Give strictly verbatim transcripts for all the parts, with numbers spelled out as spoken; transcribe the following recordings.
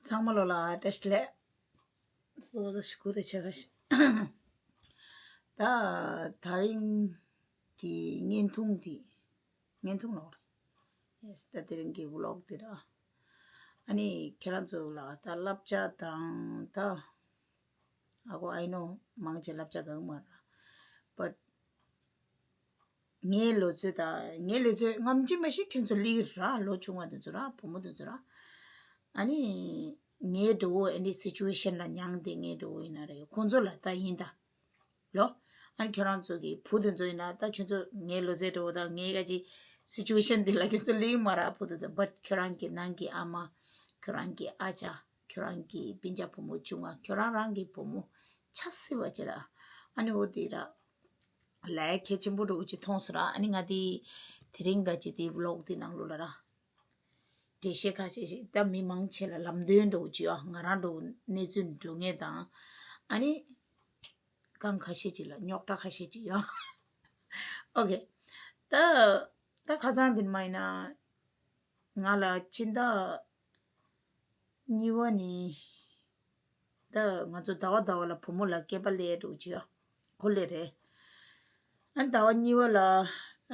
ཚང་མ་ལོ་ལ་བཀྲ་ཤིས་བདེ་ལེགས། སོ་སོ་ཞུ་དགོས་དེ་བྱས་པ་ཞིག་ད་དེ་རིང་གི་བརྙན་ཐུང་འདི། བརྙན་ཐུང་ལོག་རེད། ཡེས། ད་དེ་རིང་གི་ཝི་ལོག་འདི་ར། ཨ་ནི་ཁྱེད་རང་ཚོ་ལ་ད་བསླབ་བྱ་དང་ད། ཨ་ཁོ་I know མང་ཆེ་བསླབ་བྱ་གང་མ་ར། བཊ། ངའི་ལོ་ཚོད་དང་ངའི་ལོ་ཚོད་ངམ་ཅི་མ་ཤི་ཁྱོད་ཚོ་ལིག་ར། ལོ་ཆུང་བ་དེ་ཚོ་ར། བུ་མོ་དེ་ཚོ་ར། ཨ་ནི། ངའི་འགྲོ་བོ་ཨ་ནི་སི་ཅུ་ཝེ་ཤན་ལ་མྱངས་ཏེ་ངའི་འགྲོ་བོ་ཡིན་ན་རེད། ཁོང་ཚོ་ལ་ད་ཡིན་ད། ལོ། ཨ་ནི་ཁྱོད་རང་ཚོ་གི་བུ་དེ་ཚོ་ཡིན་ན་ད་ཁྱོད་ཚོ་ངའི་ལོ་ཚོད་འགྲོ་བོ་དང་ངའི་ག་ཅི་སི་ཅུ་ཝེ་ཤན་འདི་ལ་ཁྱོད་ཚོ་ལིག་མ་ར། བུ་དེ་ཚོ། བཊ་ཁྱོད་རང་གི་ནང་གི་ཨ་མ། ཁྱོད་རང་གི་ཨ་ཅག་ཁྱོད་རང་གི་སྤུན་ཀྱག་བུ་མོ་ཆུང་བ། ཁྱོད་རང་རང་གི་བུ་མོ་ཆ་སྲིད་པ་ཅིག་ར། ཨ་ནི་འོ་དེ་ར། ལས་གལ་ཆེན་པོ་འགྲོ་གི་ཅིག་མཐོང་སོང་ར། ཨ་ནི་ང་དེ་དེ་རིང་ག་ཅིག་དེ་ཝི་ལོག་དེ་ནང་ལོགས་ལ་ར། འགྲེལ་བཤད་ཁ་ཤས་ཤིག་ད་མི་མང་ཆེ་ལ་ལམ་སྟོན་འགྲོ་གི་ཅིག་ཡོད། ང་རང་འགྲོ་གནས་ཚུལ་འགྲོ་ངེས་དང་། ཨ་ནི། རྐང་ཁ་ཤས་ཅིག་ལ་རྙོག་དྲ་ཁ་ཤས་ཅིག་ཡོད། ཨོ་ཁེ། ད་ད་ཁ་སང་དེ་མ་ཡིན་ན། ང་ལ་སྤྱི་ཟླ་གཉིས་པ་ནི། ད་ང་ཚོ་ཟླ་བ་ཟླ་བ་ལ་བུ་མོ་ལ་སྐེད་པ་ལས་འགྲོ་གི་ཡོད། ཁོ་ལས་རེད། ཨ་ཟླ་བ་གཉིས་པ་ལ།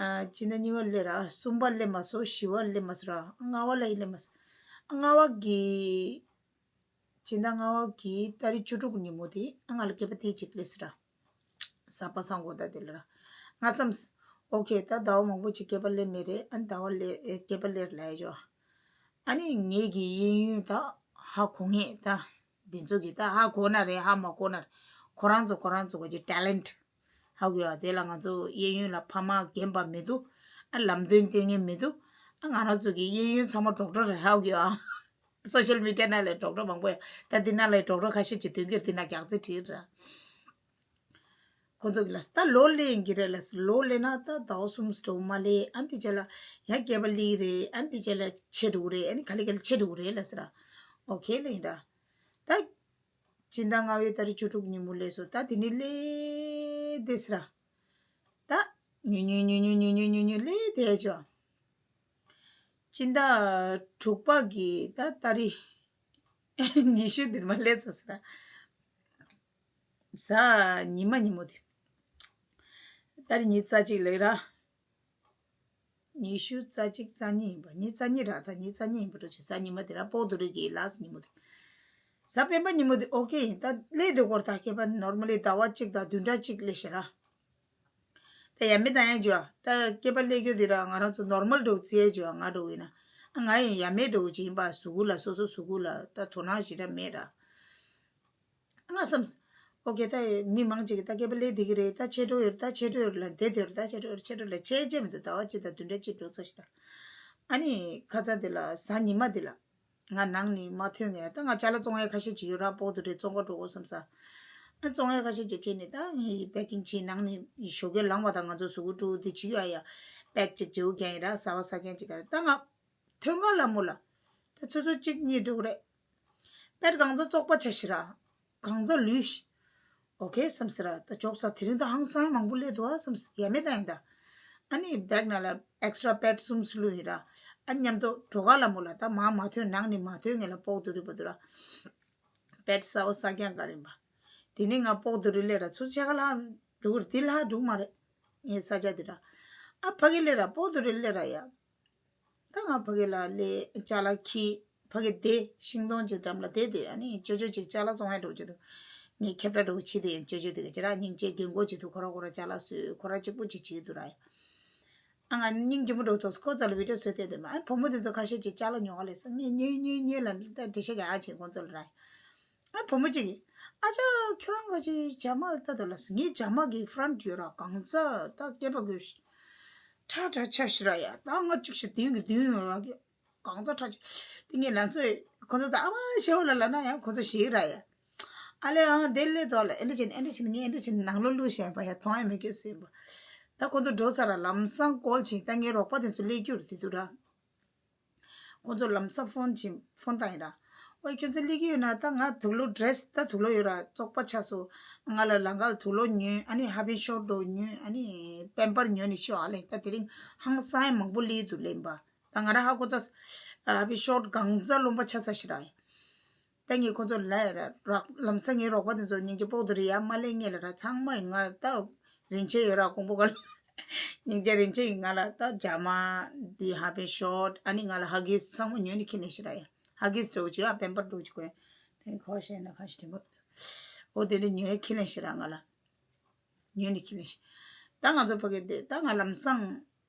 ཨ་སྤྱི་ཟླ་གཉིས་པ་ལས་ར། གསུམ་པ་ལས་མ་སོང་། བཞི་པ་ལས་མ་སོང་ར། ལྔ་པ་ལ་ཡི་ལས་མ་སོང་། ལྔ་པ་གི་སྤྱི་ཟླ་ལྔ་པ་གི་ཏ་རིག་བཅུ་དྲུག་ཉིན་མོ་དེ་ཨ་ང་ལ་སྐེད་པ་དེ་གཅིག་ལས་སི་ར། གཟའ་པ་སངས་དགོང་དག་དེ་ལ་ར། ང་བསམས། ཨོ་ཁེ། ད་ཟླ་བ་མང་པོ་ཅིག་སྐེད་པ་ལས་མེད་རེད། ཨ་ཟླ་བ་ལས་སྐེད་པ་ལས་ལ་ཡ་ཅོ། ཨ་ནི་ངེད་ཀྱི་གཡས་གཡོན་ད་ཧ་གོ་ངེས་ད། འདི་ཚོ་གི་ད་ཧ་གོ་ན་རེད། ཧ་མ་གོ་ན་རེད། ཁོ་རང་ཚོ་ཁོ་རང་ཚོ་གི་ཊེ་ལེན་ཊི། ཧ་གོ་ཡ། དེ་ལ་ང་ཚོ་གཡས་གཡོན་ལ་ཕ་མ་རྒན་པ་མི་འདུག་ཨ་ལམ་སྟོན་སྟོན་མཁན་མི་འདུག་ཨ་ང་རང་ཚོ་གི་གཡས་གཡོན་ཚང་མ་ཌོག་ཊར་རེད། ཧ་གོ་ཡ། སོ་ཤལ་མི་ཌི་ཡ་ནང་ལ་ཌོག་ཊར་མང་པོ་ཡ། ད་འདི་ནང་ལ་ཌོག་ཊར་ཁ་ཤས་ཅིག་དོན་གྱིས་འདི་ན་རྒྱག་རྩིས་བྲིས་ར། ཁོ་ཚོ་གི་ལ་ད་ལོ་ལེན་གི་རེད་ལ། ལོ་ལེན་ན་ད་ཟླ་བ་གསུམ་སྤྲོ་མ་ལེ། ཨ་འདི་ཅ་ལ་ཡང་སྐེད་པ་ལི་རེད། ཨ་འདི་ཅ་ལ་ཆེ་འགྲོ་རེད། ཨ་ནི་ག་ལེ་ག་ལེ་ཆེ་འགྲོ་རེད་ལ་ཟེར་ར། ཨོ་ཁེ་ལེ་ཡིན་ར། ད་སྤྱི་ཟླ་ལྔ་པའི་ཏ་རིག་བཅུ་དྲུག་ཉིན་མོ་ལས་སོ། ད་དེ་ནི་ལས་དེ་ཟེར་ར། ད་ཉུ་ཉུ་ཉུ་ཉུ་ལས་དེ་ཅོ། སྤྱི་ཟླ་དྲུག་པ་གི་ད་ཏ་རིག་ཉི་ཤུ་འདིར་མ་སླེབས་ཚར་ཟེར། གཟའ་ཉི་མ་ཉིན་མོ་དེ། ཏ་རིག་ཉི་ཤུ་རྩ་གཅིག་ལེགས་ར། ཉི་ཤུ་རྩ་གཅིག་རྩ་གཉིས་ཡིན་པ། ཉི་ཤུ་རྩ་གཉིས་ར། ད་ཉི་ཤུ་རྩ་གཉིས་ཡིན་པ་འགྲོ་ཆེ། གཟའ་ཉི་མ་དེ་ར། པོག་ཏུ་རི་གི་ལ་སི་ཉིན་མོ་དེ། གཟའ་སྤེན་པ་ཉིན་མོ་དེ་ཨོ་ཁེ་ཡིན། ད་ལས་དེ་སྐོར་ད་སྐེད་པ་ནོར་མ་ལེ་ཟླ་བ་གཅིག་དང་བདུན་ཕྲག་གཅིག་ལས་ཤེ་ར། ད་ཡ་མེད་ད་ཡང་ཅོ། ད་སྐེད་པ་ལས་རྒྱུ་དེ་ར་ང་རང་ཚོ་ནོར་མལ་འགྲོ་ཚེ་ཅོ། ང་འགྲོ་ཡིན་ན། ཨ་ང་ཡིན་ཡ་མེད་འགྲོ་ཅི་ཡིན་པ། གཟུགས་པོ་ལ་སོ་སོ་གཟུགས་པོ་ལ་ད་དོ་སྣང་ཞེ་དྲག་མེད་ར། ང་བསམས། ཨོ་ཁེ། ད་མི་མང་ཅིག་གིས་ད་སྐེད་པ་ལས་དེ་གི་རེད། ད་ཆེ་འགྲོ་ཡོད་རེད། ད་ཆེ་འགྲོ་ཡོད་རེད་ལ། དེ་དེ་རེད། ད་ཆེ་འགྲོ་ཡོད་རེད། ཆེ་འགྲོ་ལ་ཆེ་ཆེ་མི་འདུག་ཟླ་བ་གཅིག་དང་བདུན་ཕྲག་གཅིག་འགྲོ་ཚར་ཞིག་ལ། ཨ་ནི་ཁ་ཚ་དེ་ལ་གཟའ་ཉི་མ་དེ་ལ། ང་ནང་ནས་མ་ཐོན་ངེས་ལ། ད་ང་ཅ་ལག་བཙོང་ཡ་ཁ་ཤས་ཅིག་ཡོད་ར། པོག་ཏུ་རི་བཙོང་ག་འགྲོ་དགོས་བསམ་ས། ཨ་བཙོང་ཡ་ཁ་ཤས་ཅིག་ཁྱེར་ནས་ད་ངས་པེ་ཀིང་བྱས། ནང་ནས་ཞོགས་ཀས་ལངས་པ་དང་ང་ཚོ་གཟུགས་པོ་བཀྲུ་དེ་བྱེད་ཡ་ཡ། པེག་ཅིག་བྱེད་དགོས་ཀྱང་ཡིན་ར། ཟ་བ་ཟ་མཁན་ཅིག་ག་རེ། ད་ང་ཐོན་ག་ལ་མོ་ལ། ད་ཆུ་ཚོད་གཅིག་གཉིས་འགྲོ་གི་རེད། པེད་གང་ཚ་བཙོག་པ་ཆ་ཤི་ར། གང་ཚ་ལུས་ཤི། ཨོ་ཁེ་བསམ་སི་ར། ད་ཅོག་ས་དེ་རིང་ད་ཧང་སང་མང་པོ་སླེབས་འདུག་ཨ་བསམ་སི། ཡ་མེད་ད་ཡིན་ད། ཨ་ནི་བེག་ནང་ལ་ཨེག་སི་ཊྲ་པེད་གསུམ་སུ་ལུ་ཡིན་ར། ཨ་མཉམ་དུ་འགྲོ་ག་ལ་མོ་ལ། ད་མ་མ་ཐོན། ནང་ནས་མ་ཐོན་ངེས་ལ། པོག་ཏུ་རི་བ་དུ་ར། པེད་ས་བ་ས་ཀྱང་ག་རིམ་པ། དེ་ནི་ང་པོག་ཏུ་རི་ལས་ར་ཚུར་ཆ་ག་ལ་འགྲོ་གི་རེད། དེ་ལ་འགྲོ་གི་མ་རེད། ངའི་ས་ཆ་དེ་ར། ཨ་ཕ་གི་ལས་ར། པོག་ཏུ་རི་ལས་ར་ཡ། ད་ང་ཕ་གི་ལ་ལས་ཅ་ལག་ཁྱེར། ཕ་གི་བསྡད། ཤིང་སྡོང་ཅིག་འགྲམ་ལ་བསྡད་དེ། ཨ་ནི་ཅོ་ཅོ་ཅིག་ཅ་ལག་བཙོང་ཡ་འགྲོ་གི་འདུག་ངས་ཁྱབ་བསྒྲགས་འགྲོ་གི་བྱེད་དེ་ཡིན། ཅོ་ཅོ་དེ་ག་ཅི་ར་སྙིང་རྗེ་རྒན་གོག་ཅིག་འདུག་ཁོ་ར་ཁོ་ར་ཅ་ལག་བཟོས། ཁོ་ར་གཅིག་པུ་ཅིག་བྱེད་ཀྱི་འདུག་ར། ཨ་ང་སྙིང་རྗེ་མོ་འགྲོ་ཐོག་ཁོ་ཚོ་ལ་བི་ཌིའོ་བཟོས་བསྡད་དེ་མ། ཨ་བུ་མོ་དེ་ཚོ་ཁ་ཤས་ཅིག་ཅ་ལག་ཉོ་ག་ལས་སོང་། ངས་ཉོས་ཉོས་ཉོས་ལ་ད་འགྲེལ་བཤད་རྒྱག་ཡ་བྱེད་ཁོ་ཚོ་ལ་ར། ཨ་བུ་མོ་གཅིག་གིས། ཨ་ཅག་ཁྱོད་རང་ག་ཅིག་ཇ་མ་ལྟ་དོ་ལ་ཟེར། ངའི་ཇ་མ་གི་ཕ་རན་ཊི་ཡོད་ར། གང་ཚ་ད་སྐེད་པ་གོས་ཤི། ཁྲ་ཁྲ་ཆ་ཤི་ར་ཡ། ད་ང་གཅིག་ཤི་དུས་ཀྱི་དུས་ཡོད་ཡ་གི། གང་ཚ་ཁྲ་ཆ། དེ་ངས་ལན་ཚོད་ཁོ་ཚོ་ད་ཨ་མ་ཤེའོ་ལ་ལ་ན་ཡང་ཁོ་ཚོ་ཤི་ར་ཡ། ཨ་ལེ་ཨང་དེ་ལས་དོ་ལ་ཨེ་འདྲ་བྱེད་ཨེ་འདྲ་བྱེད། ངས་ཨེ་འདྲ་བྱེད་ནང་ལོ་ལུས་བཞིན་པ་ཡ། མཐོང་ཡ་མི་སྐྱོ་ཟིན་པ། ད་ཁོ་ཚོ་འགྲོ་ཚར་ར། ལམ་སང་ཀོལ་བྱིན། ད་ངའི་རོགས་པ་དེ་ཚོ་སླེབས་རྒྱུ་རེད་དེ་དུས་ར། ཁོང་ཚོ་ལམ་སང་ཕོན་བྱིན། ཕོན་བཏང་ཡིན་ར། ཨོའི་ཁྱོད་ཚོ་སླེབས་ཀྱི་ཡོད་ན། ད་ང་དུག་ལོག་ཌི་རེ་སི་ད་དུག་ལོག་ཡོད་ར། བཙོག་པ་ཆགས་སོང་། ང་ལ་ལང་ཀར་དུག་ལོག་ཉོས། ཨ་ནི་ཧ་པི་ཤོར་འགྲོ་ཉོས། ཨ་ནི་པེམ་པར་ཉོས་ནི་ཤོག་ཨ་ལེ། ད་དེ་རིང་ཧང་སང་མང་པོ་སླེབས་འདུག་ལེན་པ། ད་ང་ར་ཧ་གོ་ཚ། ཧ་པི་ཤོར་གང་ཚ་རློན་པ་ཆགས་ས་ཤི་ར། ད་ངས་ཁོ་ཚོ་ལ་ཡ་ར་རག་ལམ་སང་ངའི་རོགས་པ་དེ་ཚོ་སྙིང་རྗེ་པོ་དུ་རེད་ཡ། མ་ལས་ངས་ལ་ར་ཚང་མ་ཡིན། ང་ད་རིན་ཆེན་ཡོད་ར། ཀོང་པོ་ག་ལ་སྙིང་རྗེ་རིན་ཆེན་ཡིན། ང་ལ་ད་ཇ་མ་འདི་ཧ་པེ་ཤོར་ཊི། ཨ་ནི་ང་ལ་ཧ་གིས་ཚང་མ་ཉོས་ནི་ཁྱི་ལེན་ཤི་ར་ཡ། ཧ་གིས་འགྲོ་ཅི་ཡ། པེམ་པར་འགྲོ་ཅི་གོ་ཡ། དེ་ཁོ་ཤེས་ན་ཁ་ཤི་དེ་མོ། འོ་དེ་ནི་ཉོས་ཁྱི་ལེན་ཤི་ར། ང་ལ་ཉོས་ནི་ཁྱི་ལེན་ཤི། ད་ང་ཚོ་ཕ་གི་དེ་ད་ང་ལམ་སང་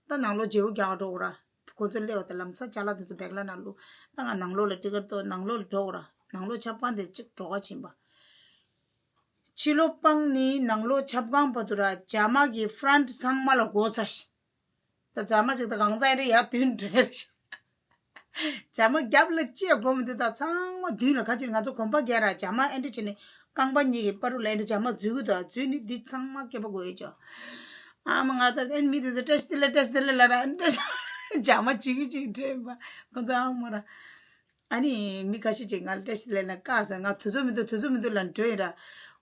ད་ནང་ལོགས་བརྗེ་པོ་རྒྱག་འགྲོ་གོ་ར། ཁོ་ཚོ་སླེབས་པ་དང་ལམ་སང་ཅ་ལག་དེ་ཚོ་བེག་ལ་ནང་བླུགས། ད་ང་ནང་ལོགས་ལ་ཊི་ཀེ་ཊི་ཏོ་ནང་ལོགས་ལ་འགྲོ་གོ་ར། ནང་ལོགས་ཆབ་ཁང་དེ་གཅིག་གྲོ་ག་ཕྱིན་པ། ཕྱི་ལོགས་སྤང་ནི་ནང་ལོགས་ཆབ་ཁང་བར་དུ་ར་ཇ་མ་གི་ཕ་རན་ཊི་ཚང་མ་ལ་སྒོ་ཚ་ཤི། ད་ཇ་མ་གཅིག་ད་གང་ཚ་ཨེ་འདྲ་ཡར་མདུན་འགྲོ་ཡ་ཤི། ཇ་མ་རྒྱབ་ལ་ཅི་ཡང་དགོས་མི་འདུག་ད་ཚང་མ་མདུན་ལ་ཁ་ཕྱིར། ང་ཚོ་གོམ་པ་རྒྱག་ར་ཇ་མ་ཨེ་འདྲ་བྱས་ནས་རྐང་པ་གཉིས་ཀྱི་བར་དུ་ལ་ཨེ་འདྲ་ཇ་མ་འཛུལ་གི་འདུག་འཛུལ་ནི་འདི་ཚང་མ་སྐྱེ་བ་དགོས་ཡོད་ཅོ། ཨ་མ་ང་ད་ཨེ་མི་དེ་ཚོ་བཀྲ་ཤིས་བདེ་ལེགས་བཀྲ་ཤིས་བདེ་ལེགས་ལ་ར་ཨེ་འདྲ་ཇ་མ་གཅིག་གི་གཅིག་སྤྲད་པ། ཁོ་ཚོ་ཨ་མ་ར། ཨ་ནི་མི་ཁ་ཤས་ཅིག་ང་ལ་བཀྲ་ཤིས་བདེ་ལེགས་ན་བཀའ་ཟེར། ང་དུས་ཚོད་མི་འདུག་དུས་ཚོད་མི་འདུག་ལ་འགྲོ་ཡིན་ར།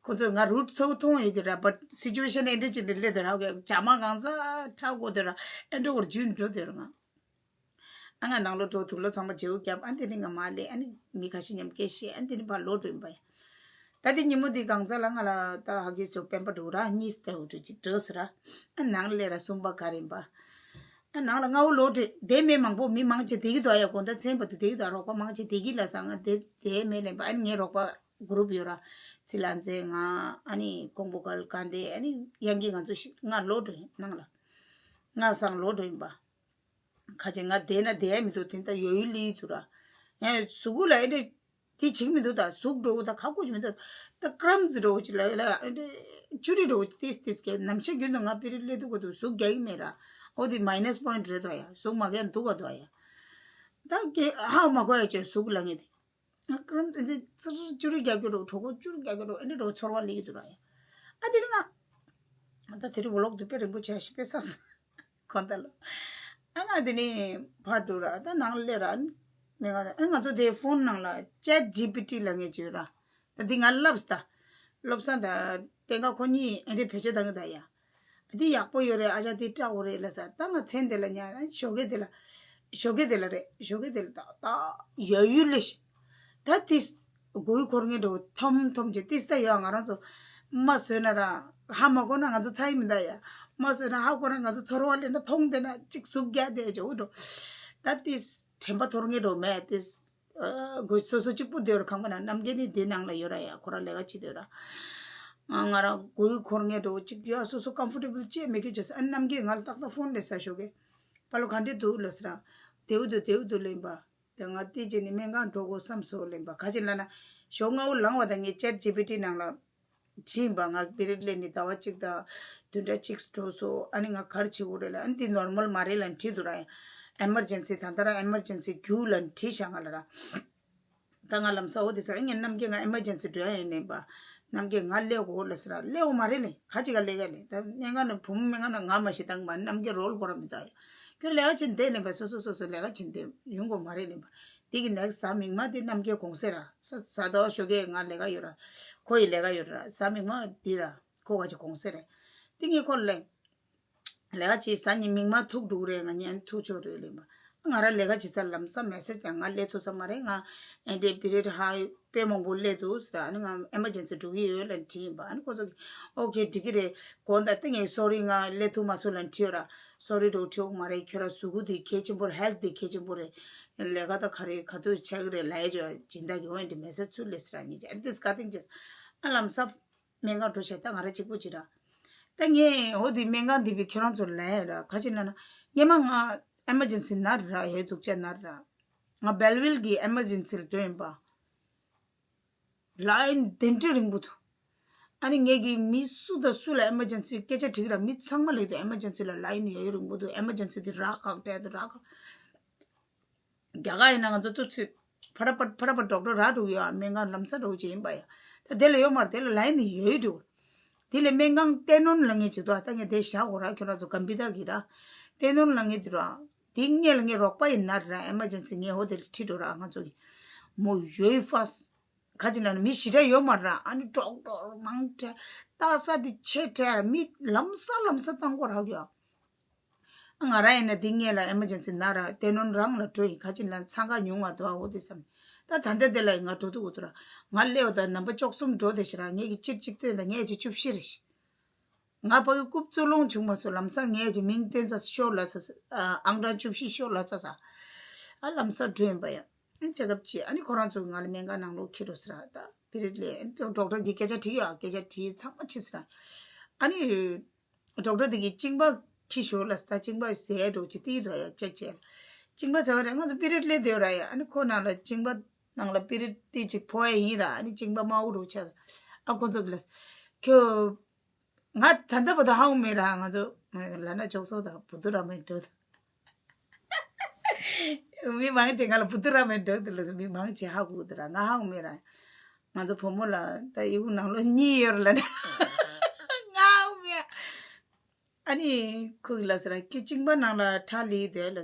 ཁོ་ཚོས་ང་རུ་ཊི་གཙོ་བོ་མཐོང་ཡོད་ཀྱི་ར། བཊ་སི་ཅུ་ཨེ་ཤན་ཨེ་འདྲ་ཅིག་ལ་སླེབས་དུས་ར། ཇ་མ་གང་ཚ་ཁྲག་དགོས་དུས་ར། ཨེ་འདྲ་བོར་རྒྱུན་འགྲོ་དུས་ར། ང་ཨ་ང་ནང་ལོགས་འགྲོ། དུག་ལོག་ཚང་མ་བརྗེ་པོ་བརྒྱབ། ཨ་དེ་ནི་ང་མ་སླེབས། ཨ་ནི་མི་ཁ་ཤས་མཉམ་སྐད་བཤད། ཨ་དེ་ནི་ཕར་ལོག་འགྲོ་ཡིན་པ་ཡ། ད་དེ་ཉིན་མོ་དེ་གང་ཚ་ལ་ང་ལ་ད་ཧ་གིས་སོ་པེམ་པར་འདུག་ར་གཉིས་ལྟ་བུ་འདུག་ཅིག་འགྲོ་ཟེར་ར། ཨ་ནང་སླེབས་ར་གསུམ་པ་ག་རེ་ཡིན་པ། ཨ་ནང་ལ་ལྔ་བོ་ལོག་འགྲོ། དེ་མི་མང་པོ་མི་མང་ཆེ་བསྡད་ཀྱི་འདུག་ཡ། དགོང་དག་མཚན་བར་དུ་བསྡད་ཀྱི་འདུག་རོགས་པ་མང་ཆེ་བསྡད་ཀྱི་ལ་ས་ང་དེ་དེ་མེད་ལེན་པ། ཨ་ནི་ངའི་རོགས་པ་གུ་རུབ་ཡོད་ར། ཚི་ལ་མཛེས་ང་ཨ་ནི་ཀོང་པོ་གལ་ག་འདི་ཨ་ནི་ཡང་གི་ང་ཚོ་ཤི་ང་ལོག་འགྲོ་ཡིན་ནང་ལ། ང་སང་ལོག་འགྲོ་ཡིན་པ། ཁ་ཅིག་ང་བསྡད་ན་བསྡད་ཡ་མི་འདུག་དེ་ད་ཡོད་ཡོད་ལི་འདུག་ར། ཡང་གཟུགས་པོ་ལ་ཨེ་འདྲ་དེ་བྱེད་ཀྱི་མི་འདུག་ད་ཟུག་འགྲོ་གི་ད་ཁ་ཁུ་ཅིག་མི་འདུག་ད་ཀྲམ་ཙི་འགྲོ་གི་ཅིག་ལ་ལ་ཨེ་འདྲ་ཅུ་རི་འགྲོ་གི་ཏིས་ཏིས་གི་ནམ་ཞག་རྒྱུན་དུ་ང་པི་རི་ལེ་འདུག་གི་འདུག་ཟུག་རྒྱག་གི་མེད་ར། ཨོ་དེ་མའི་ནས་པོ་ཡིན་ཊི་རེད་དོ་ཡ། ཟུག་མ་རྒྱག་འདུག་ག་དོ་ཡ། ད་གི་ཧ་མ་གོ་ཡ་ཅེ་ཟུག་ལ་ངེས་དེ། ང་ཀྲམ་ཏེ་ཙི་ཙིར་ཅུ་རི་རྒྱག་རྒྱུ་རོ། གྲོད་ཁོག་ཅུ་རི་རྒྱག་རྒྱུ་རོ། ཨེ་འདྲ་རོ་ཚོར་བ་ལི་གི་འདུག་ར་ཡ། ཨ་དེ་རིང་ང་ད་དེ་རིང་ཝི་ལོག་དུ་དཔེ་རིང་པོ་བྱས་ཤི་དཔེ་ས་ས་གོ་ད་ལོ། ཨ་ང་དེ་ནི་ཕར་འགྲོ་ར། ད་ནང་སླེབས་ར། མི་ང་ཨ་ང་ཚོ་དེ་ཕོན་ནང་ལ་ཅེཊ་ཇི་པི་ཊི་ལ་ངས་བྱོས་ར། ད་འདི་ང་ལབ་ས་ད་བློ་བཟང་ད་བསྟན་ཁ་ཁོ་གཉིས་ཨེ་འདྲ་བེད་སྤྱོད་བཏང་གི་ད་ཡ། འདི་ཡག་པོ་ཡོད་རེད། ཨ་ཅག་འདི་སྐྲག་གོ་རེད་ལ་ས། ད་ང་མཚན་དེ་ལ་ཉལ་ཞོགས་ཀས་དེ་ལ་ཞོགས་ཀས་དེ་ལ་རེད། ཞོགས་ཀས་དེ་ལ་ད་ད་ཡ་ཡུལ་ལེ་ཤི། ད་ཏིས་དགོས་འཁོར་ངེས་འགྲོ་ཐོམ་ཐོམ་གྱི་ཏིས་ད་ཡོད། ང་རང་ཚོ་མ་བཟོས་ན་ར་ཧ་མ་གོ་ན་ང་ཚོ་ཚ་ཡི་མི་ད་ཡ། མ་བཟོས་ན་ཧ་གོ་ན་ང་ཚོ་ཚོར་བ་ལེན་ན་མཐོང་དེ་ན་ཅིག་ཟུག་རྒྱག་དེ་འཇོག་འགྲོ། ད་ཏིས་དྲན་པ་འཐོར་ངེས་འགྲོ་མེད་ཏིས། ཨ་གོ་སོ་སོ་གཅིག་པུ་སྡོད་ར། ཁང་པ་ན་རྣམ་རྒྱལ་ནི་དེ་ནང་ལ་ཡོད་ར་ཡ། ཁོ་ར་ལས་ཀ་བྱེད་སྡོད་ར། ང་ང་རང་གོས་འཁོར་ངེས་འགྲོ་གཅིག་ཡོད། སོ་སོ་ཀམ་ཕོར་ཊེ་བལ་ཅེས་མེད་ཀྱི་བྱས་ས། ཨ་རྣམ་རྒྱལ་ང་ལ་ཏག་ཏག་ཕོན་སླེབས་ས་ཞོགས་ཀས། པ་ལོ་ག་འདྲས་འདུག་ལབ་ས་ར། དེའུ་འདུག་དེའུ་འདུག་ལེན་པ། དེ་ང་ཏི་ཅེ་ནི་སྨན་ཁང་འགྲོ་དགོས་བསམ་སོ་ལེན་པ། ག་ཅི་ལ་ན་ཞོགས་སྔ་པོ་ལངས་པ་དང་ངས་ཅེཊ་ཇི་པི་ཊི་ནང་ལ། བྱིན་པ་ང་པི་རིད་ལེན་ནི་ཟླ་བ་གཅིག་དང་བདུན་ཕྲག་གཅིག་འགྲོ་སོ། ཨ་ནི་ང་ག་རེ་བྱེད་དགོས་རེད་ལ། ཨ་ནི་འདི་ནོར་མལ་མ་རེད་ལ་བྲིས་འདུག་ར། ཨེ་མར་ཇེན་སི་ད་ལྟ་ར་ཨེ་མར་ཇེན་སི་རྒྱུགས་ལ་བྲིས་བཞག་ང་ལ་ར། ད་ང་ལམ་སང་འོ་དེ་ས་ངས་རྣམ་རྒྱལ་ང་ཨེ་མར་ཇེན་སི་འགྲོ་ཡ་ཡིན་ནས་པ། རྣམ་རྒྱལ་ང་སླེབས་དགོས་ལ་ཟེར་ར། སླེབས་དགོས་མ་རེད་ལེ། ག་ཅིག་ག་སླེབས་ཡ་ལེ། ད་སྨན་ཁང་ནས་བུ་མོ་སྨན་ཁང་ནས་ང་མ་ཤི་བཏང་པ་རྣམ་རྒྱལ་རོལ་གོ་ར་མི་ད་ཡ། ཁྱོད་ལས་ཀ་བྱེད་བསྡད་ལེ་པ། སོ་སོ་སོ་སོ་ལས་ཀ་བྱེད་བསྡད་ཡོང་དགོས་མ་རེད་ལེ་པ། དེ་གི་ནེག་སི་གཟའ་མིག་དམར་དེ་རྣམ་རྒྱལ་དགོངས་སེ་ར། ས་ས་དོ་ཞོགས་ཀས་ང་ལས་ཀ་ཡོད་ར། ཁོ་ཡི་ལས་ཀ་ཡོད་ར། གཟའ་མིག་དམར་འདི་ར་ཁོ་ག་ཅིག་དགོངས་སེ་རེད། དེ་ངས་ཁོ་ལ་ལས་ཀ་བྱེད། གཟའ་ཉི་མིག་དམར་ཐུག་འགྲོ་གི་རེད། ང་ཉན་ཐུག་ཆོག་རེད་ལེ་མ། ང་ར་ལས་ཀ་བྱེད་ས་ལམ་སང་མེ་སེ་ཇི་ཀྱང་ང་སླེབས་ཐུབ་ས་མ་རེད། ང་ཨེ་འདྲའི་པི་རི་ཡོད་ཧ་དཔེ་མང་པོ་སླེབས་འདུག་ཟེར། ཨ་ནི་ང་ཨེ་མར་ཇེན་སི་འགྲོ་གི་ཡོད་ལ་བྲིས་ཡིན་པ། ཨ་ནི་ཁོ་ཚོ་གིས་ཨོ་ཁེ་འགྲིག་གི་རེད། དགོངས་དག་ཏིང་ངས་སོ་རི་ང་སླེབས་ཐུབ་མ་སོང་ལ་བྲིས་ཡོད་ར། སོ་རི་འགྲོ་བྲིས་ཡོད་མ་རེད། ཁྱོད་ར་གཟུགས་པོ་དེ་གལ་ཆེན་པོ་རེད། ཧེལ་ཐི་དེ་གལ་ཆེན་པོ་རེད། ལས་ཀ་ད་ག་རེ་ག་དུས་ཆགས་ཀྱི་རེད་ལབ་ཡ་ཅོ་སྦྱིན་བདག་གིས་འོན་ཏེ་མེ་སེ་ཇི་ཚུར་སླེབས་ཟེར་ར། ཉིན་ཅིག་ཨ་ཏིས་ཀ་ཏིང་ཅེས་ཨ་ལམ་སང་སྨན་ཁང་འགྲོ་བྱས་ད་ང་ར་གཅིག་པུ་ཅིག་ར། ད་ངས་འོ་དེ་སྨན་ཁང་འདི་བི་ཁྱོད་རང་ཚོ་ལ་ཡ་ར་ག་ཅི་ན་ན་སྔས་མ་ང་ཨེ་མར་ཇེན་སི་ན་ར་ཡོད་འདུག་ཅེ་ན་ར། ང་སྦེལ་ཝིལ་གི་ཨེ་མར་ཇེན་སི་ལ་འགྲོ་ཡིན་པ། ལ་ཡིན་དེ་འདྲ་རིང་པོ་འདུག་ཨ་ནི་ངེད་ཀྱི་མི་སུ་དང་སུ་ལ་ཨེ་མར་ཇེན་སི་སྐད་ཆ་དྲིས་ར། མི་ཚང་མ་ལ་ཡོད་དུ་ཨེ་མར་ཇེན་སི་ལ་ལ་ཡིན་ཡོད་རིང་པོ་འདུག་ཨེ་མར་ཇེན་སི་དེ་རག་གག་བྲལ་དུ་རག་གག་རྒྱ་གར་ཡིན་ན་ང་ཚོ་ཏུ་ཚུད་ཕ་ར་པ་ཕ་ར་པ་ཌོག་ཊར་རག་འགྲོ་གི་ཡོད། སྨན་ཁང་ལམ་སང་འགྲོ་གི་ཡིན་པ་ཡ། ད་དེ་ལ་ཡོད་མ་རེད། དེ་ལ་ལ་ཡིན་ཡོད་འདུག་དེ་ལས་སྨན་ཁང་ཏེ་ནོན་ལ་ངེད་ཅིག་འདུག་ད་ངས་དེ་བཞག་གོ་ར། ཁྱོད་རང་ཚོ་གམ་པི་ཏ་གི་ར་ཏེ་ནོན་ལ་ངེད་འདུག་ར། དེ་སྔས་ལ་ངའི་རོགས་པ་ཡིན་ན་ར་ཨེ་མར་ཇེན་སི་ངའི་ཧོ་ཏེལ་ཁྲིད་འགྲོ་ར། ང་ཚོ་གི་མོ་ཡོད་ཕ་སི། ཁ་ཅིག་ན་ནི་མི་ཞི་དྲག་ཡོད་མ་ར། ཨ་ནི་ཌོག་ཊར་མང་དྲག་ལྟ་ས་དེ་ཆེ་དྲག་མི་ལམ་སང་ལམ་སང་བཏང་གོ་རག་ཡོད། ང་ར་ཡིན་ན་དེ་སྔས་ལ་ཨེ་མར་ཇེན་སི་ན་ར་ཏེ་ནོན་རང་ལ་འགྲོ་ཡིན། ཁ་ཅིག་ན་འཚང་ཁ་ཉུང་བ་འདུག་ཨ། འོ་དེ་བསམ་ ད་ད་ལྟ་དེ་ལ་ང་འགྲོ་དུས་འུ་དུ་ར། ང་སླེབས་ད་ནམ་པ་བཅུ་གསུམ་འགྲོ་དེ་ཤི་ར། ངས་ཀྱི་གཅིག་གཅིག་སྟོན་ད་ངས་ཀྱི་བཅུ་བཞི་རེ་ཤི། ང་ཕ་གི་རྐུབ་བཙུགས་ལོང་བྱུང་མ་སོང་། ལམ་སང་ངས་ཀྱི་མིང་སྟོན་ས་ཤོར་ལ་ས་ཨང་གྲངས་བཅུ་བཞི་ཤོར་ལ་ས་ས། ཨ་ལམ་སང་འགྲོ་ཡིན་པ་ཡ། ཨ་ཅེ་ཀབ་བྱས། ཨ་ནི་ཁོ་རང་ཚོ་ང་ལ་སྨན་ཁང་ནང་ལོགས་ཁྱེར་འགྲོ་ཟེར་ར། ད་པི་རིད་ལས་ཨ་ནི་ཌོག་ཊར་གྱིས་སྐད་ཆ་དྲིས་ཡོད། སྐད་ཆ་དྲིས་ཚང་མ་བྱས་ཟེར་ར། ཨ་ནི་ཌོག་ཊར་དེ་གིས་གཅིན་པ་ཁྱི་ཤོར་ལ་ས། གཅིན་པ་ཟས་འགྲོ་ཅི་ཏི་དོ་ཡ་ཅེག་བྱས། གཅིན་པ་ཟ་བ་རེད། ང་ཚོ་པི་རིད་ལས་སྡོད་ར་ཡ། ཨ་ནི་ཁོ་ནང་ལ་གཅིན་པ་ནང་ལ་པི་རིད་ཏི་ཅིག་ཕོ་ཡ་ཡིན་ར། ཨ་ནི་གཅིན་པ་དམར་པོ་འགྲོ་ཆ། ཨ་ཁོ་ཚོ་གི་ལ་ཁྱོད། ང་ད་ལྟ་བར་དུ་ཧ་གོ་མེད་ར། ང་ཚོ་ལ་ན་ཅོག་སོ་དང་བུ་དུ་ར་མེན་འགྲོ། མི་མང་ཆེ་ང་ལ་བུ་དུ་ར་མེན་འགྲོ་དེ་ལ་མི་མང་ཆེ་ཧ་གོ་དེ་ར། ང་ཧ་གོ་མེད་ར། ང་ཚོ་བུ་མོ་ལ་ད་ཡི་གུ་ནང་ལོ་གཉིས་ཡོད་ར་ལ་ན། ང་ཧ་གོ་མེད། ཨ་ནི་ཁོ་གི་ལ་ཟེར་ར། ཁྱོད་གཅིན་པ་ནང་ལ་ཁྲག་ལི་དེ་ལ།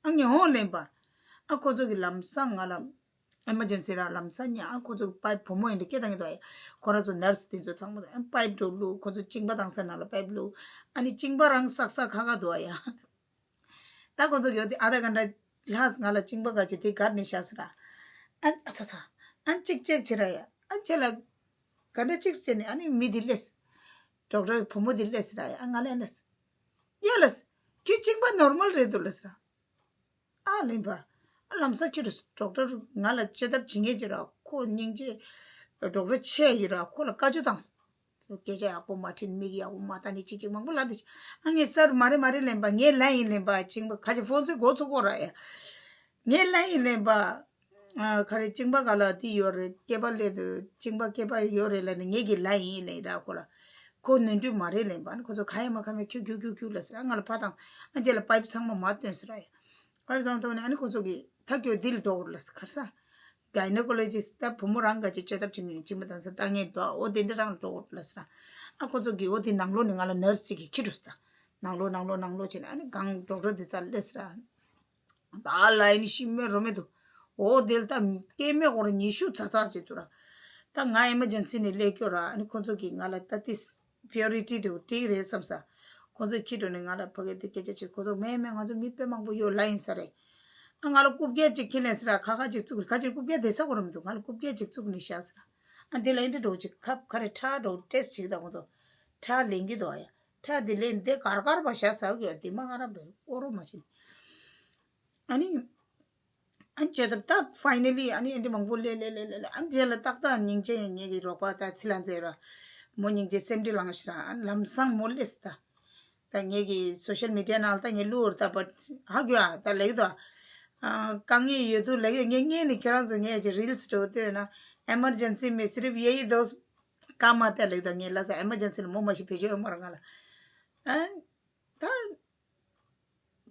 ཨ་ངས་ཧོང་ལེན་པ། ཨ་ཁོ་ཚོ་གི་ལམ་སང་ང་ལ། ཨེ་མར་ཇེན་སི་ར་ལམ་སང་ཉལ། ཨ་ཁོ་ཚོ་པའིབ་བུ་མོ་ཡིན་དུས་སྐད་བཏང་གི་འདུག་ཨ། ཁོ་རང་ཚོ་ནར་སི་དེ་ཚོ་ཚང་མ་ཨ་པའིབ་འགྲོ་བླུགས། ཁོ་ཚོ་གཅིན་པ་བཏང་ས་ནང་ལ་པའིབ་བླུགས། ཨ་ནི་གཅིན་པ་རང་བསགས་ས་ཁ་ཁ་འདུག་ཨ་ཡ། ད་ཁོ་ཚོ་གི་འོ་དེ་ཨ་ད་ག་འདྲ་ལྷག་ང་ལ་གཅིན་པ་ག་ཅི་དེ་གར་ནས་བཞག་ཟེར་ར། ཨ་ཨ་ཚ་ཚ། ཨ་གཅིག་ཅེག་བྱེད་ར་ཡ། ཨ་ཁྱེད་ལ་ག་འདྲ་གཅིག་བྱས་ནས་ཨ་ནི་མི་དེ་སླེབས། ཌོག་ཊར་བུ་མོ་དེ་སླེབས་ཟེར་ར་ཡ། ཨ་ང་ལ་ཨ་ལས། ཡ་ལས། ཁྱོད་གཅིན་པ་ནོར་མལ་རེད་འདུག་ལ་ཟེར་ར། ཨ་ལེན་པ། ཨ་ལམ་སང་ཁྱོད་ཌོག་ཊར་ང་ལ་བཅོས་ཐབས་བྱེད་མཁན་ཅིག་ར། ཁོ་སྙིང་རྗེ། ཌོག་ཊར་ཆེ་ཡིན་ར། ཁོ་ལ་བཀའ་བཅོ་བཏང་། སྐད་ཆ་ཡག་པོ་མ་དྲིས། མིག་ཡག་པོ་མ་ལྟ་ནི་ཅིག་ཅིག་མང་པོ་ལབ་དེ། ཨ་ངས་ཟེར་མ་རེད་མ་རེད་ལེན་པ། ངའི་ལན་ཡིན་ལེན་པ། གཅིན་པ་ཁ་ཅིག་ཧྥོན་སི་མགོ་ཚོ་ཀོ་ར་ཡ། ངའི་ལན་ཡིན་ལེན་པ། ཨ་ག་རེ་གཅིན་པ་ག་ལ་དེ་ཡོད་རེད། སྐེད་པ་ལས་དུ་གཅིན་པ་སྐེད་པ་ཡོད་རེད་ལབ་ནས་ངེད་ཀྱི་ལན་ཡིན་ལེན་ར། ཁོ་ལ་ཁོ་ནོར་འཁྲུལ་མ་རེད་ལེན་པ། ཨ་ནི་ཁོ་ཚོ་ག་ཡེ་མ་ག་མེད་ཁྱུག་ཁྱུག་ཁྱུག་ཁྱུག་ལ་ཟེར། ཨ་ང་ལ་ཕ་དང་ཨ་རྗེས་ལ་པའིབ་ཚང་མ་མ་སྟོན་ཟེར་ར་ཡ། པའིབ་ཚང་མ་སྟོན་ནས་ཨ་ནི་ཁོ་ཚོ་གི་ད་ཁྱོད་འདི་ལ་འགྲོ་དགོས་ལ་ཟེར། ག་རེ་ཟ། གའི་ནོ་ཀོ་ལོ་ཇི་སི་ད་བུ་མོ་རང་ག་ཅིག་བཅོས་ཐབས་བྱེད་ནས་གཅིན་པ་དང་ཟ་ལྟ་ངན་འདུག་འོ་དེ་འདྲ་རང་ལ་འགྲོ་དགོས་ལ་ཟེར། ཨ་ཁོ་ཚོ་གི་འོ་དེ་ནང་ལོགས་ནས་ང་ལ་ནར་སི་ཅིག་གིས་ཁྱི་འགྲོ་ཟེར། ནང་ལོགས་ནང་ལོགས་ནང་ལོགས་བྱས་ནས་ཨ་ནི་གང་ཌོག་ཊར་དེ་རྩར་སླེབས་ཟེར། ད་ལ་ཡིན་ཤི་མེད་རོ་མེད་དུ། འོ་དེ་ལ་ད་སྐྱེས་མེད་སྐོར་ཉི་ཤུ་ཚ་ཚ་བྱེད་དུ་ར། ད་ང་ཨེ་མར་ཇེན་སི་ནས་སླེབས་སྐྱོ་ར། ཨ་ནི་ཁོ་ཚོ་གིས་ང་ལ་ད་ཏིས་པི་ཡོ་རི་ཊི་དུ་ཊི་རེད་བསམ་ས། ཁོ་ཚོས་ཁྱི་འགྲོ་ནས་ང་ལ་ཕ་གི་དེ་སྐད་ཆ་བྱེད། ཁོ་ཚོ་མེད་མེད་ང་ཚོ་མི་དཔེ་མང་པོ་ཡོད་ལ་ཡིན་ས་རེད། ཨ་ང་ལ་རྐུབ་བཀྱག་ཅིག་ཁྱེར་ལེན་ཟེར་ར། ཁ་ཁ་ཅིག་བཙུགས། ཁ་ཅིག་རྐུབ་བཀྱག་བསྡད་ས་གོ་ར་མི་འདུག་ང་ལ་རྐུབ་བཀྱག་ཅིག་བཙུགས་ནས་བཞག་ཟེར་ར། ཨ་འདི་ལ་ཨེ་འདྲ་འགྲོ་ཅིག་ཁབ་ཁ་རེ་ཁྲག་འགྲོ་ཊེ་སི་ཊི་བྱེད་ཀྱི་ད་ཁོ་ཚོ་ཁྲག་ལེན་གྱི་འདུག་ཨ་ཡ། ཁྲག་འདི་ལེན་འདི་གར་གར་བ་བཞག་ཟ་གི་ཡོད། འདི་མ་ང་རབ་རེད། ཨོ་རོ་མ་བྱེད། ཨ་ནི། ཨ་ནི་བྱས་ད་ད་ཕའི་ནལ་ལི་ཨ་ནི་ཨེ་འདྲ་མང་པོ་ལས་ལས་ལས་ལས་ལས། ཨ་ནི་རྗེས་ལ་ཏག་ཏག་སྙིང་རྗེ་ངེད་ཀྱི་རོགས་པ་ད་ཚི་ལ་མཛེས་ར། མོ་སྙིང་རྗེ་སེམས་ཁྲལ་ལངས་ཤི་ར། ཨ་ནི་ལམ་སང་མོ་སླེབས་ད། ད་ངེད་ཀྱི་སོ་ཤལ་མི་ཌི་ཡ་ནང་ལ་ད་ངས་བླུགས་ད་པ་ཧ་གོ་ཨ། ད་ལེགས་དོ། ཨ་དཀའ་ངལ་ཡོད་དུ་ལེགས་ཡོད། ངས་ངས་ནི་ཁྱེད་རང་ཚོ་ངས་ཀྱི་རིལ་སི་འགྲོ་ལྟོས་ན། ཨེ་མར་ཇེན་སི་མེ་སི་རིབ་ཡེ་ཡི་དོ། ཀ་མ་ད་ལེགས་དོ། ངས་ལ་ས་ཨེ་མར་ཇེན་སི་ལ་མོ་མ་ཤི་བེད་སྤྱོད་ཡོད་མ་ར་ང་ལ། ཨ་ད།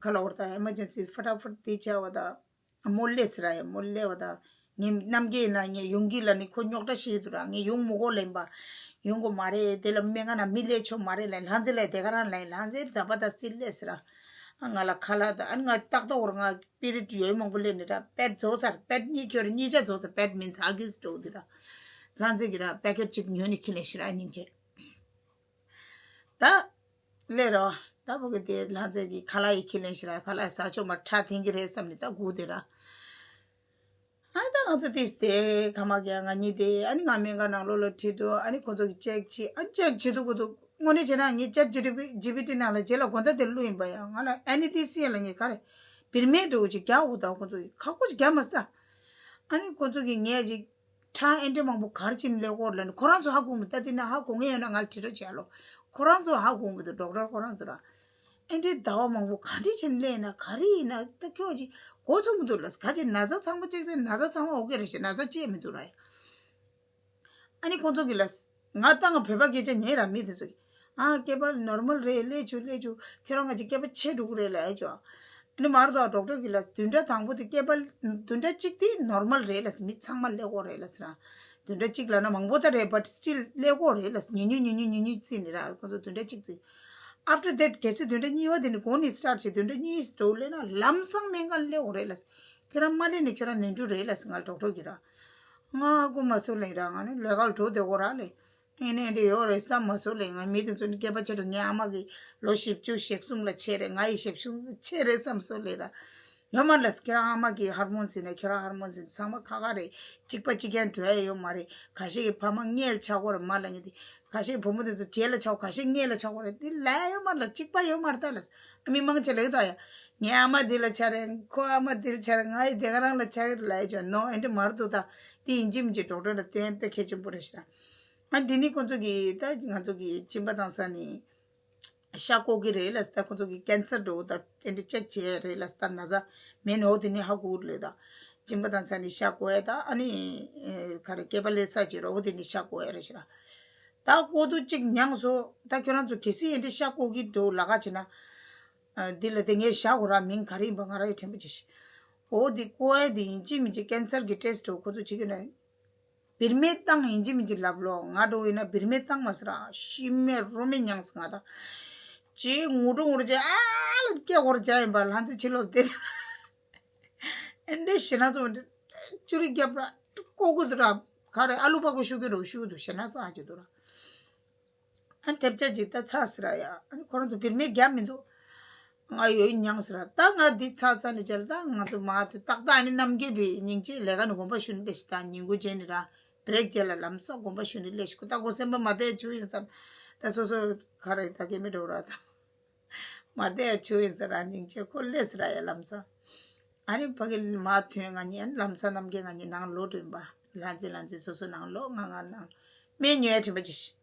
ག་ལ་བར་དང་ཨེ་མར་ཇེན་སི་ཕ་ཏ་ཕ་ཏ་དེ་བྱ་བ་དང་། མོ་སླེབས་ཟེར་ར་ཡ། མོ་སླེབས་པ་དང་། ངས་རྣམ་རྒྱལ་ན་ངས་ཡོང་གི་ལ་ནི་ཁོ་རྙོག་དྲ་བཤད་འདུག་ར། ངས་ཡོང་མི་དགོས་ལེན་པ། ཡོང་དགོས་མ་རེད། དེ་ལ་སྨན་ཁང་ན་མི་སླེབས་ཆོག་མ་རེད་ལ། ལྷ་མཛེས་ལ་དེ་ག་རང་ལ་ལྷ་མཛེས་ཛ་བ་ད་སི་སླེབས་ཟེར་ར། ཨ་ང་ལ་ཁ་ལག་དང་ཨ་ནི་ང་ཏག་ཏག་བར་ང་པི་རིད་ཡོད་མང་པོ་སླེབས་ནས་ར། པེད་རྫོགས་ཚར། པེད་གཉིས་ཁྱོད་ར་གཉིས་ཆ་རྫོགས་ཚར། པེད་མིན་ཚ་གིས་འགྲོ་འདི་ར། ལྷ་མཛེས་ཀྱི་ར་པེ་ཀེཊ་གཅིག་ཉོས་ནས་ཁྱི་ལེན་ཤི་ར་སྙིང་རྗེ། ད། ལས་རོ། ད་བུ་གི་དེ་ལྷ་མཛེས་ཀྱི་ཁ་ལག་ཡི་ཁྱི་ལེན་ཤི་ར། ཁ་ལག་ཟ་ཆོག་མ་ཁྲག་འཐེན་གི་རེད་བསམ་ནས་ད་སྒུག་དེ་ར། ཨ་ད་ང་ཚོ་དེ་དེ་ཁ་མ་གི་ང་གཉིས་དེ་ཨ་ནི་ང་སྨན་ཁང་ནང་ལོགས་ལ་ཁྲིད་འགྲོ། ཨ་ནི་ཁོ་ཚོ་གི་ཅེག་བྱེད། ཨ་ཅེག་བྱེད་དུ་གུ་དུ་དངོས་གནས་བྱས་ན་ངས་ཅེག་ཇི་ཊི་པི་ཇི་པི་ཊི་ནང་ལ་རྗེས་ལ་དགོང་དག་དེ་བླུགས་ཡིན་པ་ཡ། ང་ལ་ཨེ་ནི་ཐི་སི་ཡ་ལ་ངས་ག་རེ་བིར་མེད་འགྲོ་གི་ཅིག་རྒྱག་འོ། ད་ཁོ་ཚོ་གི་ཁ་ཁོ་ཅིག་རྒྱག་མ་ས། ཨ་ནི་ཁོ་ཚོ་གི་ངས་ཅིག་ཁྲག་ཨེ་འདྲ་མང་པོ་ག་རེ་བྱས་ནས་སླེབས་ཀྱི་ཡོད་ལབ་ནས་ཁོ་རང་ཚོ་ཧ་གོ་མི། ད་དེ་ན་ཧ་གོ་མཁན་ཡོད་ན་ང་ལ་དྲི་རོགས་བྱས་ལོ། ཁོ་རང་ཚོ་ཧ་གོ་མི་འདུག་ཌོག་ཊར་ཁོ་རང་ཚོ་ར། ཨེ་འདྲའི་ཟླ་བ་མང་པོ་ག་འདྲ་བྱས་ནས་སླེབས་ན་ག་རེ་ཡིན་ན་ད་ཁྱོད་ཀྱིས་གོ་ཚོད་མི་འདུག་ལ། ག་ཅིག་ན་ཚ་ཚང་མ་ཅིག་ཟེར། ན་ཚ་ཚང་མ་ཨོ་ཀེ་རེད་ཤག་ན་ཚ་ཅིག་མི་འདུག་ར་ཡ། ཨ་ནི་ཁོ་ཚོ་གིས་ལ། ང་ད་ང་བོད་པ་སྐད་ཆ་ཉན་ར་མི་དེ་ཚོ་གིས། ཨ་སྐེད་པ་ནོར་མལ་རེད། སླེབས་བཅུག་སླེབས་བཅུག་ཁྱོད་རང་ང་ཅིག་སྐེད་པ་ཆད་འགྲོ་གི་རེད་ལབ་ཡ་ཅོ། ཨ་ནི་མར་དོ་ཌོག་ཊར་གིས་ལ་བདུན་ཕྲག་དང་པོ་དེ་སྐེད་པ་བདུན་ཕྲག་གཅིག་དེ་ནོར་མལ་རེད་ལ། མི་ཚང་མ་སླེབས་ཀྱི་ཡོད་རེད་ལ་ཟེར་ར། བདུན་ཕྲག་གཅིག་ལབ་ན་མང་པོ་ད་རེད། བཊ་སི་ཊིལ་སླེབས་ཀྱི་ཡོད་རེད་ལ། ཉུང་ཉུང་ཉུང་ཉུང་ཉུང་ཉུང་བརྩིས་ནས་ར། ཁོ་ཚོ་བདུན་ཕྲག་གཅིག་བརྩིས། ཨབ་ཊར་དེཊ་གལ་སྲིད་བདུན་ཕྲག་གཉིས་པ་དེ་ནི་གོང་ནས་སི་ཊར་བྱས། བདུན་ཕྲག་གཉིས་འགྲོ་སླེབས་ན་ལམ་སང་སྨན་ཁང་སླེབས་ཀྱི་ཡོད་རེད་ལ། ཁྱོད་རང་མ་སླེབས་ནས་ཁྱོད་རང་ནོར་འཁྲུལ་རེད་ལ་ཟེར། ང་ལ་ཌོག་ཊར་གིས་ར། ང་ཧ་གོ་མ་སོང་ལེ་ར། ང་ནི་ལས་ཀ་ལ་འགྲོ་བསྡད་ཀྱི་ཡོད་ར་ལེ། ཨེ་ནས་འདི་ཡོད་རེད་བསམ་མ་སོང་ལེ། ང་མི་དེ་ཚོ་ནི་སྐེད་པ་ཆེ་འགྲོ། ངའི་ཨ་མ་གི་ལོ་བཞི་བཅུ་ཞེ་གསུམ་ལ་ཆེ་རེད། ང་ཡི་ཞེ་གསུམ་ལ་ཆེ་རེད་བསམ་སོང་ལེ་ར། ཡོད་མ་རེད་ལ། ཁྱེད་རང་ཨ་མ་གི་ཧར་མོན་ཟིན་ནས་ཁྱེད་རང་ཧར་མོན་ཟིན་ཚང་མ་ཁ་ཁ་རེད། གཅིག་པ་གཅིག་རྐྱང་འགྲོ་ཡ་ཡོད་མ་རེད། ཁ་ཤས་ཀྱི་ཕ་མ་མངལ་ཆགས་ཀྱི་ཡོད་རེད་མ་ལ་ངེས་དེ། ཁ་ཤས་བུ་མོ་དེ་ཚོ་རྗེས་ལ་ཆགས། ཁ་ཤས་མངལ་ལ་ཆགས་ཀྱི་ཡོད་རེད། དེ་ལ་ཡ་ཡོད་མ་རེད་ལ། གཅིག་པ་ཡོད་མ་རེད་ད་ལ། མི་མང་ཆེ་ལེགས་ད་ཡ། ངའི་ཨ་མ་དེ་ལ་ཆགས་རེད། ཁོ་ཨ་མ་དེ་ལ་ཆགས་རེད། ང་ཡི་དེ་ག་རང་ལ་ཆགས་ཀྱི་རེད་ལ་ཡ་ཅོ་ནོ། ཨེ་འདྲ་མ་རེད་འདུག་ད་དེ་ཡིན་གཅིག་མིན་གཅིག་ཌོག་ཊར་ལ་སྟོན་དཔེ་གལ་ཆེན་པོ་རེད་ཤག་ཨ་འདི་ནི་ཁོང་ཚོ་གི་ད་ང་ཚོ་གི་གཅིན་པ་བཏང་ས་ནི། ཤ་བཀོག་གི་རེད་ལ་ས། ཁོ་ཚོ་གི་ཀན་སར་འགྲོ་ད་ཨེ་འདྲ་ཅེག་བྱས་རེད་ལ་ས། ན་ཚ་མེད་ནོ་དེ་ནི་ཧ་གོ་གི་རེད་ད། གཅིན་པ་བཏང་ས་ནི་ཤ་བཀོག་ཡ་ད། ཨ་ནི་ཨེ་ག་རེ་སྐེད་པ་ལས་ས་ཅིག་རོ་འོ་དེ་ནི་ཤ་བཀོག་ཡ་རེད་ཤི་ར། ད་བཀོག་དུས་གཅིག་མྱངས་སོ། ད་ཁྱོད་རང་ཚོ་གལ་སྲིད་ཨེ་འདྲ་ཤ་བཀོག་གི་འགྲོ་ལ་ཁ་བྱེད་ན། ཨ་འདི་ལ་དེ་ངས་བཞག་གོ་ར། མིང་ག་རེ་ཡིན་པ་ང་ར་ཡོད་དྲན་པ་ཅིག་ཤི། འོ་དེ་བཀོག་ཡ་དེ་ཡིན་གཅིག་མིན་གཅིག་ཀན་སར་གི་ཊེ་སི་ཊི་འགྲོ་ཁོ་ཚོ་བྱེད་ཀྱི་ན། བིར་མེད་བཏང་ཡིན་གཅིག་མིན་གཅིག་ལབ་ལོ། ང་འགྲོ་ཡིན་ན་བིར་མེད་བཏང་མ་ཟེར་ཨ། ཤི་མེད་རོ་མེད་མྱངས་ང་ད། ཅེ་ངུ་འགྲོ་ངུ་འགྲོ་ཅེ་ཨ་ལ་སྐད་འོར་བྱ་ཡིན་པ་ལྷ་འཛིན་ཕྱི་ལོགས་དེ། ཨེ་འདྲ་ཞེ་ན་ཚོ་ཅུ་རི་རྒྱབ་ར་ཀོ་ཀོ་དུ་ར། ག་རེ་ཨ་ལུ་པ་ཀོ་ཤུ་གི་རོ་ཤུ་དུ་ཞེ་ན་ཚོ་ཨ་ཅི་དུ་ར། ཨ་ཐེབས་ཆག་ཅིག་ད་ཚ་ཟེར་ཡ། ཨ་ནི་ཁོ་རང་ཚོ་བིར་མེད་རྒྱབ་མི་འདུག་ང་ཡོད་མྱངས་ཟེར། ད་ང་འདི་ཚ་ཚ་ནི་ཅར་ད་ང་ཚོ་མ་དུ་ཏག་ཏག་ཨ་ནི་རྣམ་རྒྱལ་བི་སྙིང་རྗེ་ལས་ཀ་ནི་དགོངས་པ་ཞུ་ནི་ལས་ཤི་ད་ཉིན་གུང་རྗེས་ནི་ར་བི་རེག་རྗེས་ལ་ལམ་སང་དགོངས་པ་ཞུ་ནི་ལས་ཤི་ཁོ་ད་ཁོ་སེམས་པ་མ་བདེ་ཆུ་ཡིན་ས། ད་སོ་སོ་ག་རེ་ད་གེ་མི་འགྲོ་ར་ད། མ་བདེ་ཆུ་ཡིན་ས་ར་སྙིང་རྗེ་ཁོ་ལས་ཟེར་ཡ་ལམ་སང་། ཨ་ནི་ཕ་གི་མ་ཐོན་ང་གཉིས་ཨ་ནི་ལམ་སང་རྣམ་རྒྱལ་ང་གཉིས་ནང་ལོག་འགྲོ་ཡིན་པ། ལྷ་འཛིན་ལྷ་འཛིན་སོ་སོ་ནང་ལོག་ང་ང་ནང་། སྨན་ཉོ་ཡ་དྲན་པ་ཅི་ཤི།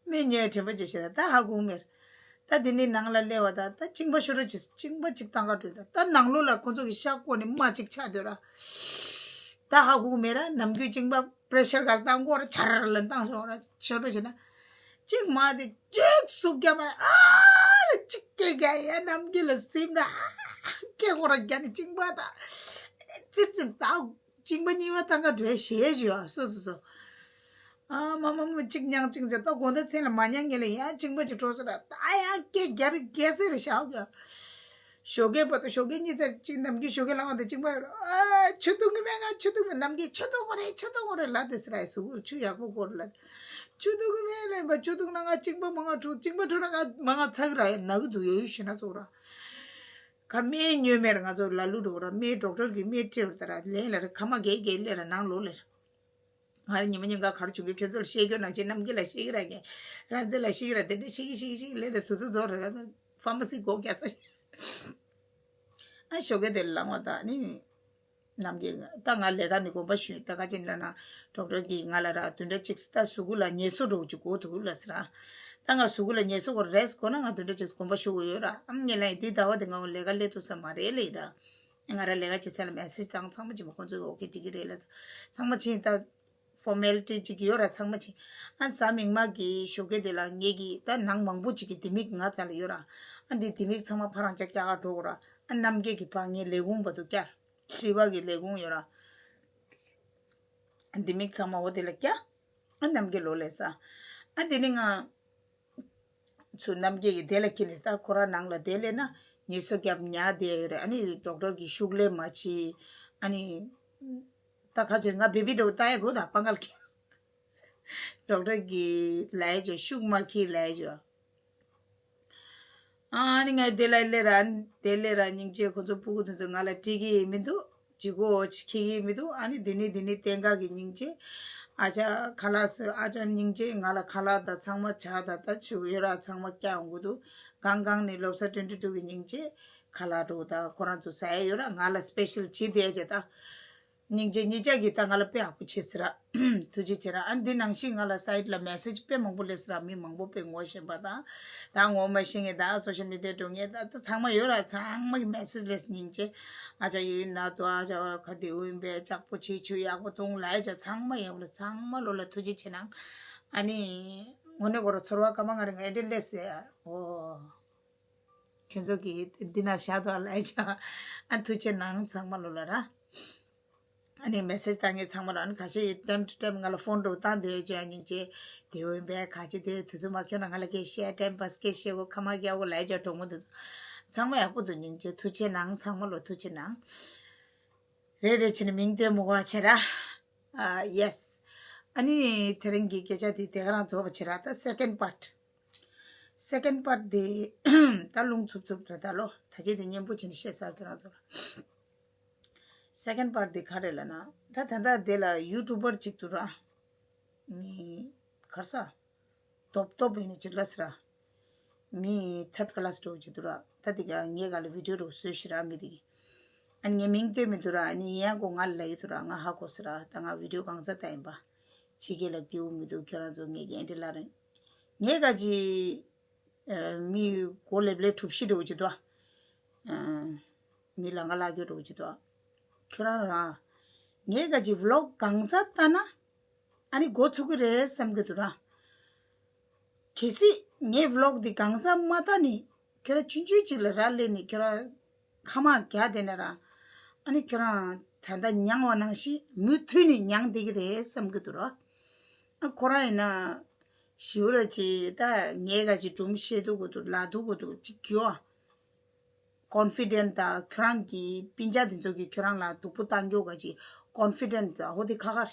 སྨན་ཉོས་དྲན་པ་ཅི་ཞིག་ད་ཧ་གོ་མེད། ད་དེ་ནས་ནང་ལ་སླེབས་པ་ད་ད་གཅིན་པ་ཤོར་རོ་ཅི་གཅིན་པ་ཅིག་བཏང་ག་འགྲོ་ད་ད་ནང་ལོགས་ལ་ཁོ་ཚོ་གི་ཤ་བཀོག་ནས་རྨ་ཅིག་ཆགས་སྡོད་ར། ད་ཧ་གོ་མེད་ར་ནམ་རྒྱུན་གཅིན་པ་པེ་རེ་ཤར་ག་ལ་བཏང་གོ་ར་ཆར་ལ་བཏང་ཤོར་ར་ཤོར་རོ་ཅི་ན། གཅིག་མ་དེ་གཅིག་སུབ་རྒྱབ་པ་ཨ་ལ་གཅིག་སྐད་རྒྱག་ཡ་ནམ་རྒྱུན་ལ་སིམ་ར་སྐད་གོ་ར་རྒྱ་ནི་གཅིན་པ་ད་ཙིར་ཙིར་ད། གཅིན་པ་གཉིས་པ་ཐང་ག་འགྲོའི་ཞེས་བརྗོད་ཨ་སོ་སོ་སོ། ཨ་མ་མ་མ་གཅིག་མྱང་གཅིག་མྱང་ད་དགོང་དག་མཚན་ལ་མ་མྱང་ངེས་ལ་ཡ་གཅིན་པ་ཅིག་འཕྲོ་སོ་ར་ད་ཡ་སྐད་རྒྱ་རི་རྒྱ་སེ་རི་ཤའོ་ག་ཞོགས་ཀས་བར་དུ་ཞོགས་ཀས་གཉིད་ཚར་གཅིག་ནམ་རྒྱུན་ཞོགས་ཀས་ལངས་པ་དང་གཅིན་པ་ཡོད་ར། ཨ་ཆུ་འཐུང་གི་མེད་ང་ཆུ་འཐུང་གི་ནམ་རྒྱུན་ཆུ་འཐུང་གོ་རེད་ཆུ་འཐུང་གོ་རེད་ལ་དེ་སི་ར་ཡ་གཟུགས་པོར་ཆུ་ཡག་པོ་གོ་རེད་ལ་ཆུ་འཐུང་གི་མེད་ལ་ཡིན་པ་ཆུ་འཐུང་ན་ང་གཅིན་པ་མ་ང་འཕྲོ་གཅིན་པ་འཕྲོ་ན་ང་མ་ང་ཚ་གི་ར་ཡ་ན་གི་འདུག་ཡོད་ཡོད་ཞུ་ན་ཚོགས་ར། ཁ་སྨན་ཉོས་མེད་ར་ང་ཚོ་ལ་ལུ་འགྲོ་ར་སྨན་ཌོག་ཊར་གི་སྨན་སྤྲད་ར་ད་ར་ལན་ལ་ར་ཁ་མ་གས་གས་ལས་ར་ནང་ལོགས་ལས་ར། ང་ར་ཉི་མ་ཉིན་ག་གར་བྱུང་གི་ཁྱོད་ཚོ་ལ་བཤད་རྒྱུ་ནང་ཆེ་རྣམ་རྒྱལ་ལ་བཤད་གི་ར་གས་ར་འཛི་ལ་བཤད་གི་ར་དེ་འདྲ་བཤད་གི་བཤད་གི་བཤད་གི་ལས་ར་དུས་ཚོད་རྫོགས་ར་ད་ཕ་མ་སི་སྒོ་རྒྱག་ཚ་ཨ་ཞོགས་ཀས་དེ་ལ་ལངས་བ་ད་ནི། ནམ་རྒྱུན་ད་ང་ལས་ཀ་ནི་དགོངས་པ་ཞུས་ད་ག་ཅི་འདྲ་ན་ཌོག་ཊར་གྱིས་ང་ལ་ར་བདུན་ཕྲག་གཅིག་ད་གཟུགས་པོ་ལ་ངལ་གསོ་འགྲོ་གི་གོ་འདུག་ལ་ཟེར་ཨ། ད་ང་གཟུགས་པོ་ལ་ངལ་གསོ་གོ་རེས་གོ་ན་ང་བདུན་ཕྲག་གཅིག་དགོངས་པ་ཞུ་གི་ཡོད་ར་ཨ་ངས་ལ་ཡིན་དེ་ཟླ་བ་དེ་ང་ལས་ཀ་སླེབས་ཐུབ་ས་མ་རེད་ལེ་ར། ང་ར་ལས་ཀ་བྱེད་ས་ལ་མེ་སེ་ཇི་བཏང་ཚང་མ་བྱེད་མ་ཁོང་ཚོས་ཨོ་ཁེ་འགྲིག་གི་རེད་ལ་ཚང་མ་ཕྱིན་ད་ཕོར་མེ་ལི་ཊི་གཅིག་ཡོད་ར་ཚང་མ་ཕྱིན་ཨ་གཟའ་མིག་དམར་གྱི་ཞོགས་ཀས་དེ་ལ་ངེད་ཀྱི་ད་ནང་མང་པོ་གཅིག་གི་ལྡེ་མིག་ང་རྩ་ལ་ཡོད་ར་ཨ་འདི་ལྡེ་མིག་ཚང་མ་ཕ་རང་ཅག་སྐྱག་ག་འགྲོ་གོ་ར་ཨ་རྣམ་རྒྱལ་གྱི་ཕ་ངའི་ལས་ཁུངས་བར་དུ་བསྐྱར། ཤི་བ་གི་ལས་ཁུངས་ཡོད་ར། ལྡེ་མིག་ཚང་མ་འོ་དེ་ལ་སྐྱ། ཨ་རྣམ་རྒྱལ་ལོ་ལས་ས། ཨ་དེ་ནི་ང་། ཚུ་རྣམ་རྒྱལ་གྱི་དེ་ལ་ཁྱེར་ནས་ད་ཁོ་ར་ནང་ལ་དེ་ལས་ན་ངལ་གསོ་རྒྱབ་ཉག་དེ་ཡོད་རེད་ཨ་ནི་ཌོག་ཊར་གྱི་ཤུགས་ལས་མ་ཕྱི། ཨ་ནི། ད་ཁ་ཆེར་ང་བེ་བི་འགྲོ་ལྟ་ཡ་གོ་ད་པང་གལ་ཁྱེར། ཌོག་ཊར་གྱི་ལས་ཅོ་ཤུགས་མ་ཁྱེར་ལས་ཅོ། ཨ་ནི་ངས་དེ་ལ་སླེབས་ར་དེ་སླེབས་ར་སྙིང་རྗེ་ཁོ་ཚོ་སྤུ་གུ་དེ་ཚོ་ང་ལ་སྤྲད་ཀྱི་མི་འདུག་ཇི་གོ་ཁྱི་གི་མི་འདུག་ཨ་ནི་དེ་ནི་དེ་ནི་བསྟན་དགའ་གི་སྙིང་རྗེ། ཨ་ཅག་ཁ་ལག་སོ་ཨ་ཅག་སྙིང་རྗེ་ང་ལ་ཁ་ལག་དང་ཚང་མ་ཇ་དང་ད་ཆུ་ཡོད་ར་ཚང་མ་སྐྱ་འོང་གི་འདུག་གང་གང་ནི་ལོབ་ས་ཊུན་ཊི་ཊུ་གི་སྙིང་རྗེ་ཁ་ལག་འགྲོ་ད་ཁོ་རང་ཚོ་ཟ་ཡ་ཡོད་ར་ང་ལ་སི་པེ་ཤལ་ཇི་དེ་ཅེ་ད། སྙིང་རྗེ་གཉིས་ཆ་གིས་ད་ང་ལ་དཔེ་ཡག་པོ་བྱེད་ཟེར་ར། ཐུགས་རྗེ་ཆེ་ར། ཨ་འདི་ནང་བཞིན་ང་ལ་སའིཊ་ལ་མེ་སེ་ཇི་དཔེ་མང་པོ་སླེབས་ཟེར་ར། མི་མང་པོ་དཔེ་ངོ་ཤེས་པ་དང་། ད་ངོ་མ་ཤེས་ངེས་ད་སོ་ཤལ་མི་ཌི་ཡ་འགྲོ་ངེས་ད་ད་ཚང་མ་ཡོད་ར་ཚང་མ་གི་མེ་སེ་ཇི་སླེབས་སྙིང་རྗེ། ཨ་ཅག་ཡོད་ན་དོ་ཨ་ཅག་ག་དེ་འོན་པའི་ལྕགས་པོ་ཆེ་ཆུ་ཡག་པོ་འཐུང་ལ་ཨ་ཅག་ཚང་མ་ཡོད་ལ་ཚང་མ་ལོ་ལ་ཐུགས་རྗེ་ཆེ་གནང་། ཨ་ནི། དངོས་གནས་ཁོ་ར་ཚོར་བ་སྐར་མ་ལྔ་རིང་ཨེ་འདྲ་སླེབས་ཟེར་ཨོ། ཁྱོད་ཚོ་གིས་འདི་ན་བཞག་དོ་ལ་ཨེ་ཅག་ཨ་ཐུགས་རྗེ་གནང་ཚང་མ་ལོ་ལ་ར། ཨ་ནི་མེ་སེ་ཇི་བཏང་མཁན་ཚང་མ་ལ་ཨ་ནི་ཁ་ཤས་ཡིས་time to time ང་ལ་ཕོན་འགྲོ་བཏང་བསྡད་ཡོད་ཅེས་སྙིང་རྗེ། དེ་འོན་པས་ག་ཅི་དེ་དུས་ཚོད་མ་ཁྱོད་ན་ང་ལ་སྐད་བཤད་time pass སྐད་བཤད་གོ་ཁ་མ་རྒྱག་གོ་ལ་ཨེ་ཅག་གྲོགས་མོ་དེ་ཚོ་ཚང་མ་ཡག་པོ་འདུག་སྙིང་རྗེ་ཐུགས་རྗེ་གནང་ཚང་མ་ལོ་ཐུགས་རྗེ་གནང་། རེ་རེ་བྱས་ནས་མིང་བཏོན་མི་དགོས་པ་བྱས་ར། ཨ་yes། ཨ་ནི་དེ་རིང་གི་སྐད་ཆ་དེ་དེ་ག་རང་རྫོགས་པ་བྱས་ར་ད་second part། སེ་ཀེན་པར་དེ་ད་རླུང་འཚུབ་འཚུབ་རེད་ད་ལོ། ད་ཅི་དེ་སྙན་པོ་བྱས་ནས་བཤད་ས་ཁྱོད་རང་ཚོ་ལ། སེ་ཀེན་པར་དེ་ག་རེ་ལབ་ན། ད་ད་ལྟ་དེ་ལ་ཡུ་ཊུ་བར་ཅིག་འདུག་ར། ནི་གར་ས་རྡོབ་རྡོབ་ཡིན་ནི་ཅིག་ལ་སི་ར། མི་ཐར་ཌི་ཀ་ལ་སི་འདྲ་བོ་ཅིག་འདུག་ར། ད་དེ་ག་ངའི་ག་ལ་བི་ཌིའོ་འདྲ་བོ་བཟོས་ཤི་ར་མི་དེ་གི། ཨ་ནི་ངའི་མིང་བཏོན་མི་འདུག་ར། ཨ་ནི་ཡིན་ཡང་ཁོ་ང་ལ་ལབ་ཡི་འདུག་ར། ང་ཧ་གོ་སི་ར། ད་ང་བི་ཌིའོ་གང་ཚ་ད་ཡིན་པ། ཕྱི་རྒྱལ་ལ་སྐྱིད་པོ་མི་འདུག་ཁྱོད་རང་ཚོ་ངས་ཀྱི་ཨེ་འདྲ་ལབ་རེད། ངས་ག་ཅི། ཨ། མི་མགོ་ལེབ་ལེབ་གྲུ་བཞི་འདྲ་བོ་ཅིག་འདུག་ཨ། མི་ལང་ཀ་ལ་སྐྱོ་འདྲ་བོ་ཅིག་འདུག་ཁྱོད་རང་རང་། ངས་ག་ཅི་བི་ལོག་གང་ཚ་ལྟ་ན། ཨ་ནི་མགོ་ཚོས་ཀྱི་རེད་བསམ་གྱི་འདུག་ར། གལ་སྲིད་ངས་བི་ལོག་འདི་གང་ཚ་མ་ལྟ་ནི། ཁྱོད་རང་ཆུང་ཆུང་ཅིག་ལ་རག་ལས་ནི་ཁྱོད་རང་། ཁ་མ་རྒྱག་དེ་ནས་ར། ཨ་ནི་ཁྱོད་རང་ད་ལྟ་མྱངས་པ་ནང་བཞིན་མུ་མཐུད་ནས་མྱངས་བསྡད་ཀྱི་རེད་བསམ་གྱི་འདུག་ར། ཨ་ཁོ་རང་ཡིན་ན། ཞིའུ་ར་ཅི་ད་ངས་ག་ཅི་སྒྲུང་བཤད་ཐུབ་ཀྱི་འདུག་ལབ་ཐུབ་ཀྱི་འདུག་ཅིག་གྱོ། ཀོན་ཕི་ཌེན་ཊི་དང་ཁྱོད་རང་གི་སྤུན་ཀྱག་དེ་ཚོ་གིས་ཁྱོད་རང་ལ་སྡུག་པོ་བཏང་རྒྱུ་ག་ཅི་ཀོན་ཕི་ཌེན་ཊི་དང་ཧོ་དེ་ཁ་ཁར་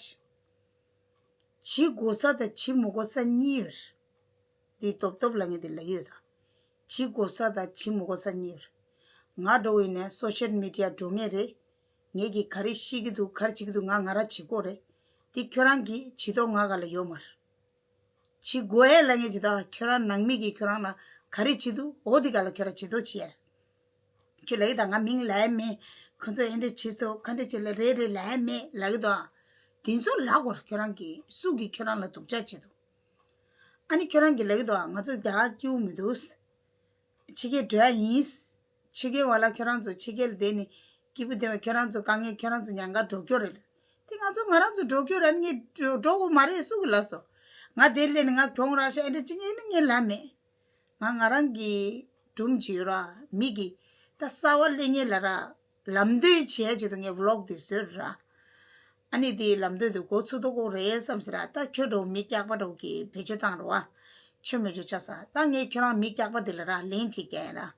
ཤི། བྱེད་དགོས་ས་དང་བྱེད་མི་དགོས་ས་གཉིས་ཡོད། འདི་རྡོབ་རྡོབ་ལབ་མཁན་དེ་ལབ་ཡོད་ད། བྱེད་དགོས་ས་དང་བྱེད་མི་དགོས་ས་གཉིས་ཡོད། ང་འདྲ་བོ་ཡིན་ན་སོ་ཤལ་མི་ཌི་ཡ་འགྲོ་མཁན་རེད། ངས་ཀྱིས་ག་རེ་ཤེས་ཀྱི་འདུག་ག་རེ་བྱེད་ཀྱི་འདུག་ང་ང་རང་བྱེད་དགོས་རེད། འདི་ཁྱོད་རང་གིས་བྱེད་དོ་ང་ག་ལ་ཡོད་མ་རེད། བྱེད་དགོས་ཨེ་ལབ་མཁན་ཅིག་ད་ཁྱོད་རང་ནང་མི་གིས་ཁྱོད་རང་ལ་ག་རེ་བྱེད་འདུག་འོ་འདི་ག་ལ་ཁྱོད་རང་བྱེད་དོ་བྱེད་ཡ་རེད། ཁྱོད་ལབ་ཀྱི་ད་ང་མིང་ལབ་ཡ་མེད། ཁོ་ཚོ་ཨེ་འདྲ་བྱེད་སོ་ཁ་འདྲ་བྱེད་ལ་རེད་རེད་ལབ་ཡ་མེད་ལབ་ཀྱི་འདུག་དེ་ཚོ་ལབ་དགོས་རེད། ཁྱོད་རང་གིས་སུ་གིས་ཁྱོད་རང་ལ་སྡུག་ཅག་བྱེད་འདུག་ཨ་ནི་ཁྱོད་རང་གིས་ལབ་ཀྱི་འདུག་ང་ཚོ་རྒྱ་གར་སྐྱིད་པོ་མི་འདུག་ཕྱི་རྒྱལ་འགྲོ་ཡ་ཡིན། ཕྱི་རྒྱལ་བ་ལ་ཁྱོད་རང་ཚོ་ཕྱི་རྒྱལ་ལ་བསྡད་ནས་སྐྱིད་པོ་བསྡད་པ་ཁྱོད་རང་ཚོ་དཀའ་ངལ་ཁྱོད་རང་ཚོ་མྱངས་ཁ་འགྲོ་སྐྱོར་རེད། དེ་ང་ཚོ་ང་རང་ཚོ་འགྲོ་སྐྱོར་རེད། ངས་འགྲོ་འགྲོ་དགོས་མ་རེད་སུ་གིས་ལབ་སོང་། ང་དེ་སླེབས་ནས་ང་གྱོང་རག་ཤག་ཨེ་འདྲ་ཅི་ངས་ནི་ངས་ལབ་མེད། ང་ང་རང་གི་སྒྲུང་ཅིག་ཡོད་ར། མི་གི་ད་གསར་བ་སླེབས་མཁན་ལ་ར། ལམ་སྟོན་བྱེད་ཡ་ཆེད་དུ་ངས་བི་ལོག་འདི་བཟོས་ར། ཨ་ནི་དེའི་ལམ་སྟོན་དུ་འགོ་ཚུགས་ཐུབ་ཀྱི་རེད་བསམ་ཟེར་ར། ད་ཁྱོད་འདྲ་བོ་མི་སྐྱག་པ་འདྲ་བོ་གིས་བེད་སྤྱོད་བཏང་ར་བ། ཆོ་མེད་ཆོ་ཆ་ས། ད་ངས་ཁྱོད་རང་མི་སྐྱག་པ་དེ་ལ་ར་ལན་ཅིག་རྒྱག་ཡིན་ར།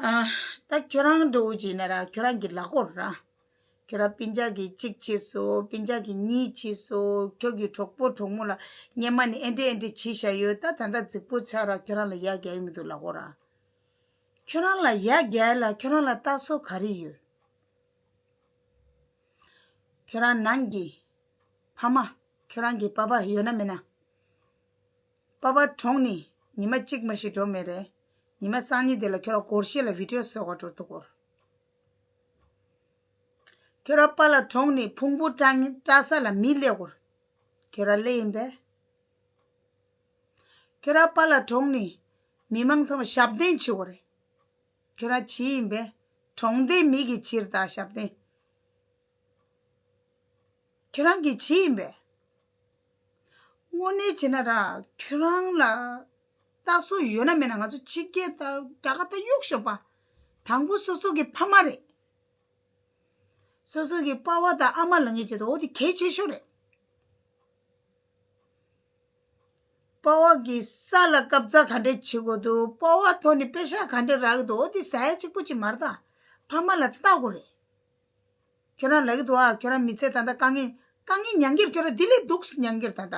ཨ། ད་ཁྱོད་རང་འདྲ་བོ་ཅིག་ཡིན་ན་ར་ཁྱོད་རང་གི་ལག་པོར་ར། ཁྱོད་རང་སྤུན་ཀྱག་གིས་གཅིག་བྱས་སོ། སྤུན་ཀྱག་གིས་གཉིས་བྱས་སོ། ཁྱོད་ཀྱི་གྲོགས་པོ་གྲོགས་མོ་ལ་སྔོན་མ་ནས་ཨེ་འདྲ་ཨེ་འདྲ་བྱས་བཞག་ཡོད། ད་ད་ལྟ་རྫིག་པོ་ཆགས་ར་ཁྱོད་རང་ལ་ཡ་རྒྱག་གི་མི་འདུག་ལག་པོ་ར། ཁྱོད་རང་ལ་ཡ་རྒྱག་ལ་ཁྱོད་རང་ལ་ལྟ་སོ་ག་རེ་ཡོད། ཁྱོད་རང་ནང་གི་ཕ་མ། ཁྱོད་རང་གི་པ་ཕ་ཡོད་ན་མེད་ན། པ་ཕ་གྲོངས་ནས་ཉི་མ་གཅིག་མ་ཞིག་འགྲོ་མེད་རེད། ཉི་མ་སང་ཉིན་དེ་ལ་ཁྱོད་རང་སྒོར་གཞས་ལ་བི་ཌིའོ་བཟོ་ག་འགྲོ་འདུག་གོ། ཁྱོད་རང་པ་ལགས་གྲོངས་ནས་ཕུང་པོ་བཀྲ་བཀྲ་ས་ལ་མི་སླེབས་གོ། ཁྱོད་རང་སླེབས་ཡིན་པས། ཁྱོད་རང་པ་ལགས་གྲོངས་ནས་མི་མང་ཚང་མ་ཞབས་བརྟན་བྱེད་དགོས་རེད། ཁྱོད་རང་བྱེད་ཡིན་པས། གྲོངས་ལྡན་མི་གི་ཕྱིར་དང་ཞབས་བརྟན། ཁྱོད་རང་གིས་བྱེད་ཡིན་པས། དངོས་གནས་བྱས་ན་ར་ཁྱོད་རང་ལ་ལྟ་སྲོལ་ཡོད་ན་མེད་ན་ང་ཚོ་ཕྱི་རྒྱལ་དང་རྒྱ་གར་དང་གཡུག་ཞོག་པ། དང་པོ་སོ་སོ་གི་ཕ་མ་རེད། སོ་སོ་གི་པ་ཕ་དང་ཨ་མ་ལབ་མཁན་བྱེད་དོ་འོ་དེ་གལ་ཆེ་ཤོས་རེད། པ་ཕ་གིས་ས་ལ་སྐབས་ཚ་ག་འདྲས་བྱེད་དགོས་འདུག་པ་ཕ་ཐོག་ནས་པེ་ཤག་ག་འདྲས་རག་གི་འདུག་འོ་དེ་ཟ་ཡ་གཅིག་པོ་གཅིག་མ་རེད་ད། ཕ་མ་ལ་ལྟ་དགོས་རེད། ཁྱོད་རང་ལབ་ཀྱི་འདུག་ཨ། ཁྱོད་རང་མི་ཚེ་ད་ལྟ་དཀའ་ངལ་དཀའ་ངལ་མྱང་གིར་ཁྱོད་རང་ལྡི་ལི་འདུག་སེ་མྱང་གིར་ད་ལྟ།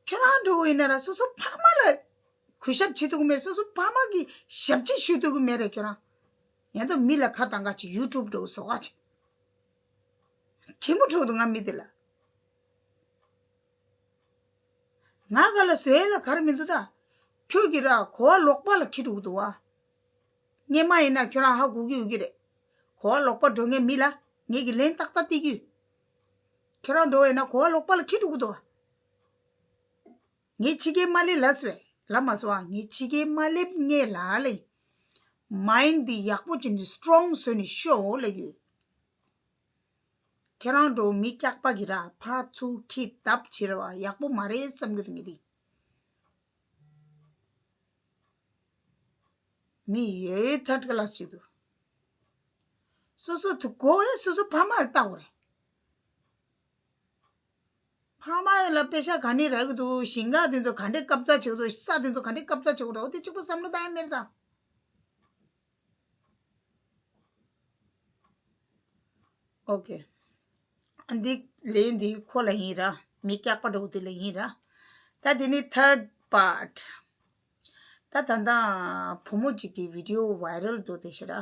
ཁྱོད་རང་འདྲ་བོ་ཡིན་ན་ར་སོ་སོ་ཕ་མ་ལ་གུས་ཞབས་བྱེད་ཐུབ་ཀྱི་མེད། སོ་སོ་ཕ་མ་གི་ཞབས་ཕྱི་ཞུ་ཐུབ་ཀྱི་མེད་རེད་ཁྱོད་རང་། ཡང་ད་མི་ལ་ཁ་བཏང་ག་ཅིག་ཡུ་ཊུབ་འདྲ་བོ་བཟོ་ག་ཅིག་ཁྱི་མོ་འཕྲོག་འདུག་ང་མི་དེ་ལ། ང་ག་ལ་བཟོས་ལ་ག་རེ་མི་འདུག་ད། ཁྱོད་ཀྱིས་ར་གོ་བ་ལོག་པ་ལ་ཁྱི་འདྲ་བོ་འདུག་བ། སྔོན་མ་ཡིན་ན་ཁྱོད་རང་ཧ་གོ་གི་ཡོད་ཀྱི་རེད། གོ་བ་ལོག་པ་འགྲོ་མཁན་མི་ལ་ངེད་ཀྱི་ལན་ཏག་ཏག་སྟེར་གི་ཡོད། ཁྱོད་རང་འགྲོ་བས་ན་གོ་བ་ལོག་པ་ལ་ཁྱི་འགྲོ་གི་འདུག་བ། ངས་ཕྱི་རྒྱལ་མ་སླེབས་ལབ་སོང་བས་ལབ་མ་སོང་ཨ། ངས་ཕྱི་རྒྱལ་མ་སླེབས་སྔོན་ལ་ལས། མའིན་ཌི་འདི་ཡག་པོ་བྱས་ནས་སི་ཊོང་བཟོས་ནས་ཤོག་ལབ་ཡོད། ཁྱེད་རང་འགྲོ་མི་སྐྱག་པ་གི་ར་ཕར་ཚུར་ཁྱི་བརྡབ་བྱེད་ར་བ་ཡག་པོ་མ་རེད་བསམ་གི་འདུག་ངས་འདི། མི་ཡོད་ཐད་ཀ་ལ་ཞིག་འདུག་སོ་སོ་དུ་གོ་ཨེ་སོ་སོ་ཕ་མ་ལ་ལྟ་དགོས་རེད། ཕ་མ་ལ་པེ་ཤ་ག་ནས་རག་གི་འདུག་ཞིང་ཁ་དེ་ཚོ་ག་འདྲས་སྐབས་ཚ་བྱེད་དགོས་འདུག་ས་དེ་ཚོ་ག་འདྲས་སྐབས་ཚ་བྱེད་དགོས་རེད། འོ་དེ་གཅིག་པོ་བསམ་བློ་བཏང་ཡ་མེད་རེད་ད། ཨོ་ཀེ། འདི་ལན་འདི་ཁོ་ལ་ཡིན་ར། མི་སྐྱག་པ་འདྲ་བོ་དེ་ལ་ཡིན་ར། ད་དེ་ནི་third part། ད་ད་ལྟ་བུ་མོ་གཅིག་གི་བི་ཌི་ཡོ་ཝའི་རལ་འགྲོ་དེ་ཤི་ར།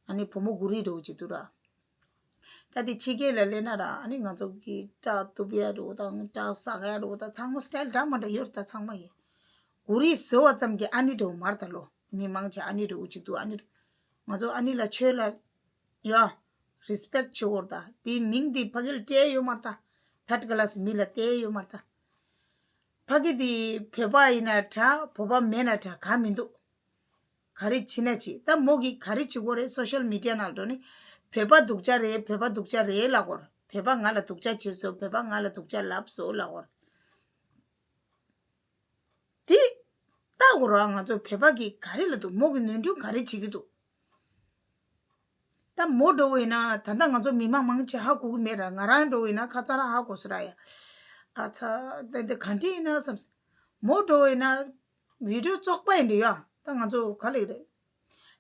ཨ་ནི་བུ་མོ་གུ་རི་འགྲོ་གཅིག་འདུག་ར། ད་དེ་ཕྱི་རྒྱལ་ལ་སླེབས་ན་ར། ཨ་ནི་ང་ཚོ་གི་སྐྲ་གཏུབ་ཡ་འགྲོ་དང་སྐྲ་ཟག་ཡ་འགྲོ་དང་ཚང་མ་སི་ཊལ་འདྲ་མ་འདྲ་ཡོད་ར། ད་ཚང་མ་ཡིན། གུ་རི་བཟོ་བ་ཙམ་གྱིས་ཨ་ནི་འགྲོ་མར་ད་ལོ། མི་མང་ཆེ་ཨ་ནི་འགྲོ་གཅིག་འདུག་ཨ་ནི་འགྲོ། ང་ཚོ་ཨ་ནི་ལ་ཆོས་ལ་ཡ། རི་སི་པེག་བྱེད་དགོས་ར། ད་དེའི་མིང་དེ་ཕ་གི་ལ་སྤྲད་ཡོད་མ་རེད་ད། ཐར་ཌི་ཀ་ལ་སི་མི་ལ་སྤྲད་ཡོད་མ་རེད་ད། ཕ་གི་དེ་བོད་པ་ཡིན་ན་འདྲ། བོད་པ་མེད་ན་འདྲ། གང་མི་འདུག་ག་རེ་བྱེད་ན་བྱེད། ད་མོ་གིས་ག་རེ་བྱེད་དགོས་རེད། སོ་ཤལ་མི་ཌི་ཡ་ནང་འགྲོ་ནས་བོད་པ་སྡུག་ཅག་རེད། བོད་པ་སྡུག་ཅག་རེད་ལབ་དགོས་རེད། བོད་པ་ང་ལ་སྡུག་ཅག་བྱས་སོང་། བོད་པ་ང་ལ་སྡུག་ཅག་ལབ་སོང་ལབ་དགོས་རེད། དེ་ལྟ་དགོས་ར། ང་ཚོ་བོད་པ་གིས་ག་རེ་ལབ་འདུག་མོ་གིས་ནོར་འཁྲུལ་ག་རེ་བྱེད་ཀྱི་འདུག་ད་མོ་འགྲོ་བ་ཡིན་ན་ད་ལྟ་ང་ཚོ་མི་མང་མང་ཆེ་ཧ་གོ་གི་མེད་ར། ང་རང་འགྲོ་བ་ཡིན་ན་ཁ་ཚ་ར་ཧ་གོ་ས་ར་ཡ། ཨ་ཚ། ད་འདི་ག་འདྲ་ཡིན་ན་བསམ། མོ་འགྲོ་བ་ཡིན་ན་བི་ཌི་ཡོ་བཙོག་པ་ཡིན་འདི་ཡ། ད་ང་ཚོ་ག་ལ་ཡོད་རེད།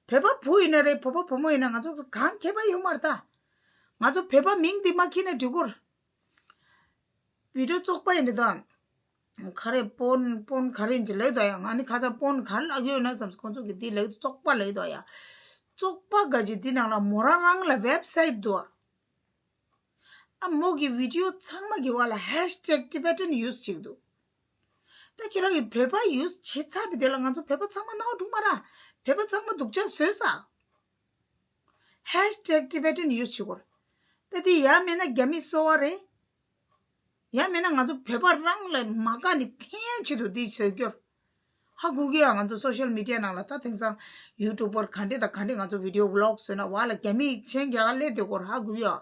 བོད་པ་བུ་ཡིན་ན་རེད། བོད་པ་བུ་མོ་ཡིན་ན་ང་ཚོ་གང་ཁྱད་པར་ཡོད་མ་རེད་ད། ང་ཚོ་བོད་པ་མིང་འདི་མ་ཁྱེར་ན་འགྲིག་གོ། བི་ཌི་ཡོ་བཙོག་པ་ཡིན་འདི་ད། ག་རེ་པོན་པོན་ག་རེ་ཡིན་ཅི་ལབ་ད་ཡ། ང་ནི་ཁ་ཚ་པོན་ག་རེ་ལབ་ཡོད་ན་བསམ། ཁོང་ཚོ་གི་འདི་ལབ་བཙོག་པ་ལབ་ད་ཡ། བཙོག་པ་ག་ཅི། འདི་ནང་ལ་མོ་རང་རང་ལ་ཝེབ་སའིཊ་འདུག་ཨ་མོ་གི་བི་ཌི་ཡོ་ཚང་མ་གི་བར་ལ་ཧེཤ་ཊེག་ཊི་བེ་ཊན་ཡུ་སི་བྱེད་ཀྱི་འདུག་ད་ཁྱེད་རང་གི་བོད་པ་ཡུ་སི་བྱེད་ཚར་བའི་དེ་ལ་ང་ཚོ་བོད་པ་ཚང་མ་སྣང་བ་འགྲོ་མ་ར། བོད་པ་ཚང་མ་སྡུག་ཅག་བཟོས་ས། ཧེཤ་ཊེག་ཊི་བེ་ཊན་ཡུ་སི་བྱེད་དགོས་ར། ད་དེ་ཡང་མེད་ན་རྒྱ་མི་སོ་བ་རེད། ཡང་མེད་ན་ང་ཚོ་བོད་པ་རང་ལ་མ་དགའ་ནི་འཐེན་ཡ་ཆེད་དུ་འདི་བཟོས་རྒྱུར། ཧ་གོ་གི་ཡ། ང་ཚོ་སོ་ཤལ་མི་ཌི་ཡ་ནང་ལ་ད་དེང་སང་ཡུ་ཊུབ་པར་ག་འདྲ་དང་ག་འདྲ་ང་ཚོ་བི་ཌི་ཡོ་ཝི་ལོག་བཟོས་ན་བ་ལ་རྒྱ་མི་ཆེན་རྒྱ་གར་སླེབས་བསྡད་ཀྱི་ཡོད་ར། ཧ་གོ་གི་ཡ།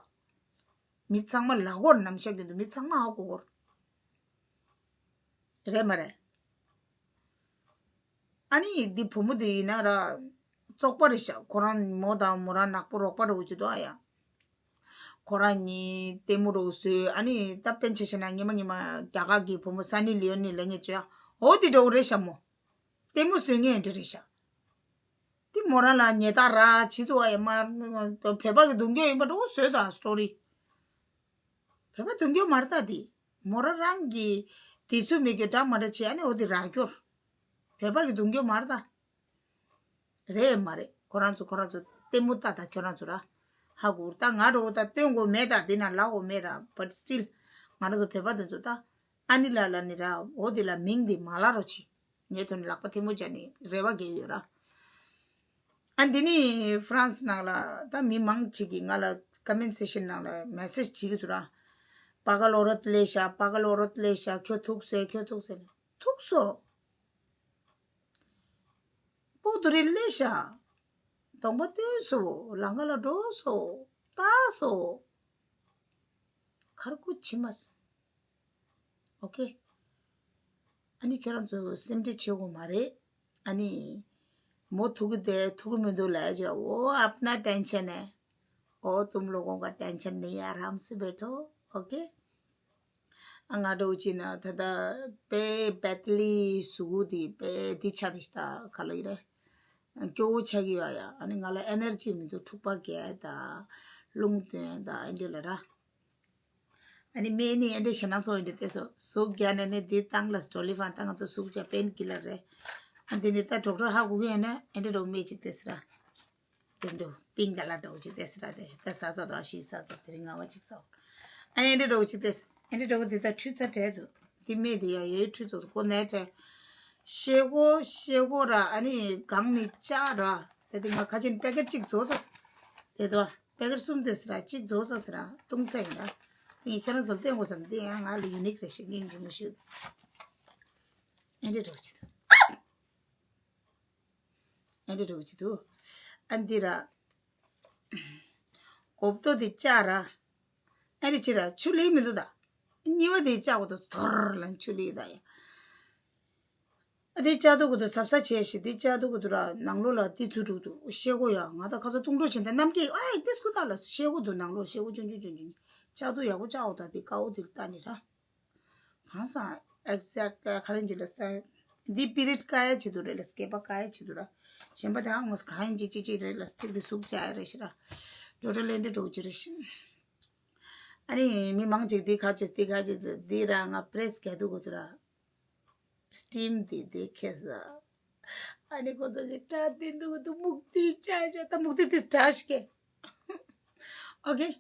མི་ཚང་མ་ལབ་ཀྱི་ཡོད་ར། ནམ་ཞག་རྒྱུན་དུ་མི་ཚང་མ་ཧ་གོ་གི་ཡོད་ར། རེད་མ་རེད། ཨ་ནི་འདི་བུ་མོ་འདི་ཡིན་ན་ར་བཙོག་པ་རེད་ཤག་ཁོ་རང་མོ་དང་མོ་རང་ནག་པོ་རོགས་པ་རེད་འོ་ཅི་འདུག་ཨ་ཡ། ཁོ་རང་གཉིས་ལྟད་མོ་རོགས་བཟོས། ཨ་ནི་ད་དཔེ་ཆ་བཞག་ན་ཉི་མ་ཉི་མ་རྒྱ་གར་གྱི་བུ་མོ་སན་ནི་ལི་ཡོན་ནི་ལབ་མཁན་ཅིག་ཡ། འོ་འདི་འདྲ་བོ་རེད་ཤག་མོ། ལྟད་མོ་བཟོ་མཁན་འདི་རེད་ཤག་འདི་མོ་རང་ལ་ཉེས་རྡུང་ར་བྱེད་འདུག་ཨ་ཡ། མ་བོད་པ་གི་སྡུག་གྱོང་ཡིན་པ་འདྲ་བོ་བཟོས་འདུག་ཨ། སི་ཊོ་རི། བོད་པ་སྡུག་གྱོང་མ་རེད་ད་འདི། མོ་རང་རང་གི་དུས་ཚོད་མེད་རྒྱུ་འདྲ་མ་འདྲ་བྱས། ཨ་ནི་འོ་འདི་རག་རྒྱུར། བོད་པ་གི་སྡུག་གྱོང་མ་རེད་ད། རེད་མ་རེད། ཁོ་རང་ཚོ་ཁོ་རང་ཚོ་ལྟད་མོ་ལྟ་ད། ཁྱོད་རང་ཚོ་ར་ཧ་གོ་ད། ང་འདྲ་བོ་ད་སྟོན་དགོས་མེད་ད། འདི་ན་ལབ་དགོས་མེད་ར། བཊ་སི་ཊིལ་ང་རང་ཚོ་བོད་པ་དེ་ཚོ་ད་ཨ་ནི་ལ་ལ་ནི་ར། འོ་འདི་ལ་མིང་འདི་མ་ལབ་རོགས་བྱེད། ངའི་ཐོག་ནས་ལག་པ་ཐལ་མོ་སྦྱར་ནས་རེ་བ་རྒྱག་ཡོད་ར། ཨ་འདི་ནི་ཧྥ་རན་སི་ནང་ལ་ད་མི་མང་ཅིག་གིས་ང་ལ་ཀོ་མེན་སེག་ཤན་ནང་ལ་མེ་སེཇ་བྱེད་ཀྱི་འདུག་ར། པ་ག་ལོ་རོད་ལས་ཤ། པ་ག་ལོ་རོད་ལས་ཤ། ཁྱོད་ཐུག་སོང་། ཁྱོད་ཐུག་སོང་། ཐུག་སོང་། པོ་དུ་རི་ལས་ཤ། གདོང་པ་བཏོན་སོང་། ལང་ཀ་ལ་འགྲོ་སོང་། ལྟ་སོང་། ཁར་ཁུ་ཆི་མ་སོང་། ཨོ་ཁེ། ཨ་ནི་ཁྱོད་རང་ཚོ་སེམས་ཁྲལ་བྱེད་དགོས་མ་རེད། ཨ་ནི་མོ་ཐུག་གི་དེ་ཐུག་གི་མི་འདུག་ལབ་ཀྱི། वो अपना टेंशन है। ओ तुम लोगों का टेंशन नहीं है, आराम से बैठो। ओके। ཨ་ང་འདྲ་བོ་ཅིག་ན་ད་ལྟ་དཔེ་བེ་ཏི་ལི་གཟུགས་པོ་དེ་དཔེ་འདི་ཆགས་དེ་ཤི་ད་ག་ལ་ཡིན་རེད། སྐྱོ་བོ་ཆགས་ཀྱི་ཡོད་ཡ། ཨ་ནི་ང་ལ་ཨེ་ནར་ཇི་མི་འདུག་འཁྲུག་པ་རྒྱག་ད། རླུང་བཏོན་ད། ཨེ་འདྲ་ལ་ར། ཨ་ནི་སྨན་ནི་ཨེ་འདྲ་ཞེ་ནང་ཚོ་ཨེ་འདྲ་བལྟས་སོ། ཟུག་རྒྱག་ནས་ནི་འདི་བཏང་ལ་སི་ཊོ་ལི་ཕན་བཏང་། ང་ཚོ་ཟུག་རྒྱག་པེན་ཀི་ལར་རེད། ཨ་འདི་ནི་ད་ཌོག་ཊར་ཧ་གོ་གི་ཡོད་ན་ཨེ་འདྲ་རོ་སྨན་ཅིག་བལྟས་ར། དེ་འདྲ་པིང་ཀ་ལར་འདྲ་བོ་ཅིག་བལྟས་ར། དེ་ད་ཟ་ཟ་དང་ཤི་ཟ་ཟ་དེ་རིང་ང་བ་ཅིག་ཟ། ཨ་ནི་ཨེ་འདྲ་རོ་ཅིག་བལྟས། ཨེ་འདྲ་རོ་དེ་ད་འཁྲུད་ཚར་བྲལ་འདུག་དེ་སྨན་དེ་ཡ་ཡོད་འཁྲུད་ཚོ་ཁོ་ནས་བྲལ། ཤེལ་སྒོ་ཤེལ་སྒོ་ར། ཨ་ནི་སྒང་ནི་ལྕགས་ར། དེ་དེ་ང་ཁ་ཆེན་པེ་ཀེ་ཊི་གཅིག་བཟོ་ས། དེ་དོ། པེ་ཀེ་ཊི་གསུམ་དེ་ཟེར་ར། གཅིག་རྫོགས་ས་ཟེར་ར། བཏུང་ཚར་ཡིན་ར། དེ་ངས་ཁྱེད་རང་ཚོར་བསྟན་དགོས་བསམ། དེ་ཡང་ང་ལ་ཡུ་ནིག་རེད་ཤག་སྙིང་རྗེ་མོ་ཞུ། ཨེ་འདྲ་འགྲོ་གི་འདུག་ཨེ་འདྲ་འགྲོ་གི་འདུག་ཨ་འདི་ར། གོབ་ཏོ་དེ་བཅག་ར། ཨེ་འདྲ་བྱེད་ར། ཆུ་ལེགས་མི་འདུག་ད། གཉིས་པ་དེ་བཅག་གོ་ཏོ་ཐོར་ལ་ཆུ་ལེགས་ད་ཡ། ཨ་དེ་ལྕགས་དུག་གི་དུ་ཟབ་ས་བྱས་ཤིག་དེ་ལྕགས་དུག་གི་དུ་ར་ནང་ལོགས་ལ་དེ་ཚུད་འགྲོ་འདུག་ཤེལ་སྒོ་ཡ། ང་ད་ཁ་སང་བཏུང་འགྲོ་བྱས་ད་རྣམ་སྐྱེས་ཨའི་དེ་སྐུ་དག་ལ་ཤེལ་སྒོ་འདུག་ནང་ལོགས་ཤེལ་སྒོ་ཆུང་ཆུང་ཆུང་ཆུང་། ལྕགས་དུག་ཡག་པོ་བཅག་འོ། ད་དེ་དཀར་པོ་དེ་ལྟ་ནི་ར། གང་ས་ཨེག་ཟེག་ག་ག་རེ་འཇི་ལ་ས། འདི་པི་རིད་བཀག་ཡ་བྱེད་དུ་རེད་ལ། སྐེད་པ་བཀག་ཡ་བྱེད་དུ་ར། གཞན་པ་དེ་ཧང་མོ་གང་ཡིན་ཅི་ཅི་ཅི་རེད་ལ། ཚིག་དེ་ཟུག་བྱ་ཡ་རེད་ཤི་ར། འགྲོ་འགྲོ་ལེན་འདྲ་འགྲོ་ཅི་རེད་ཤི། ཨ་ནི་མི་མང་ཅིག་འདི་ཁ་ཅིག་འདི་ཁ་ཅིག་འདི་ར་ང་པི་རེས་ག་དུ་གོ་དུ་ར། སི་ཊིམ་དེ་དེ་ཁེ་ས། ཨ་ནི་ཁོ་ཚོ་གི་སྐྲ་དེ་འདུག་འདུག་མུག་དེ་ཆ་ཆ་ད་མུག་དེ་དེ་སྐྲ་ཞིག་གེ། ཨོ་ཁེ།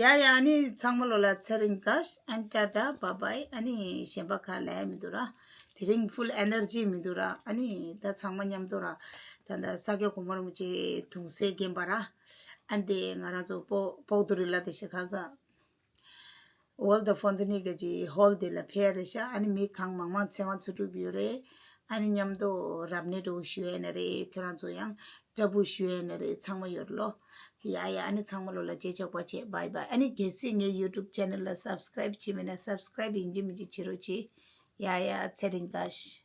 ཡ་ཡ། ཨ་ནི་ཚང་མ་ལོ་ལ་ཚེ་རིང་དགའ། ཨན་ཊ་ཊ་བྷ་བྷའི། ཨ་ནི་གཞན་པ་ག་ལ་ཡ་མི་འདུག་ར། དེ་རིང་ཕུལ་ཨེ་ནར་ཇི་མི་འདུག་ར། ཨ་ནི་ད་ཚང་མ་མཉམ་དུ་ར། ད་ད་ས་སྐྱ་གོང་མ་རིན་པོ་ཆེ་གདུང་སྲས་རྒན་པ་ར། ཨ་ནི་དེ་ང་རང་ཚོ་པོ་པོག་ཏུ་རི་ལ་དེ་ཤ་ཁ་ས། ཝོལ་ཌི་ཨོཕ་ཧོན་ཊི་ནི་གི་ཧོལ་དེ་ལ་ཕེབས་རེད་ཤག་ཨ་ནི་མི་གང་མང་མང་ཚེ་དབང་ཚུལ་ཁྲིམས་ཡོད་རེད། ཨ་ནི་མཉམ་དུ་རབ་གནས་འདྲ་བོ་ཞུ་ཡས་ན་རེད། ཁྱོད་རང་ཚོ་ཡང་སྐྲ་སྦུག་ཞུ་ཡས་ན་རེད། ཚང་མ་ཡོད་རེད་ལོ། ཡ་ཡ། ཨ་ནི་ཚང་མ་ལོ་ལ་རྗེས་ཆོག་པ་བྱེད། བྷའི་བྷའི། ཨ་ནི་གལ་སྲིད་ངའི་ཡུ་ཊུབ་ཆེ་ནལ་ལ་སབ་སི་ཀ་རའིབ་བྱེད་མེད་ན་སབ་སི་ཀ་རའིབ་ཡིན་གཅིག་མིན་གཅིག་བྱེད་རོགས་གྱིས། ཡ་ཡ། ཚེ་རིང་དགའ་ཤི།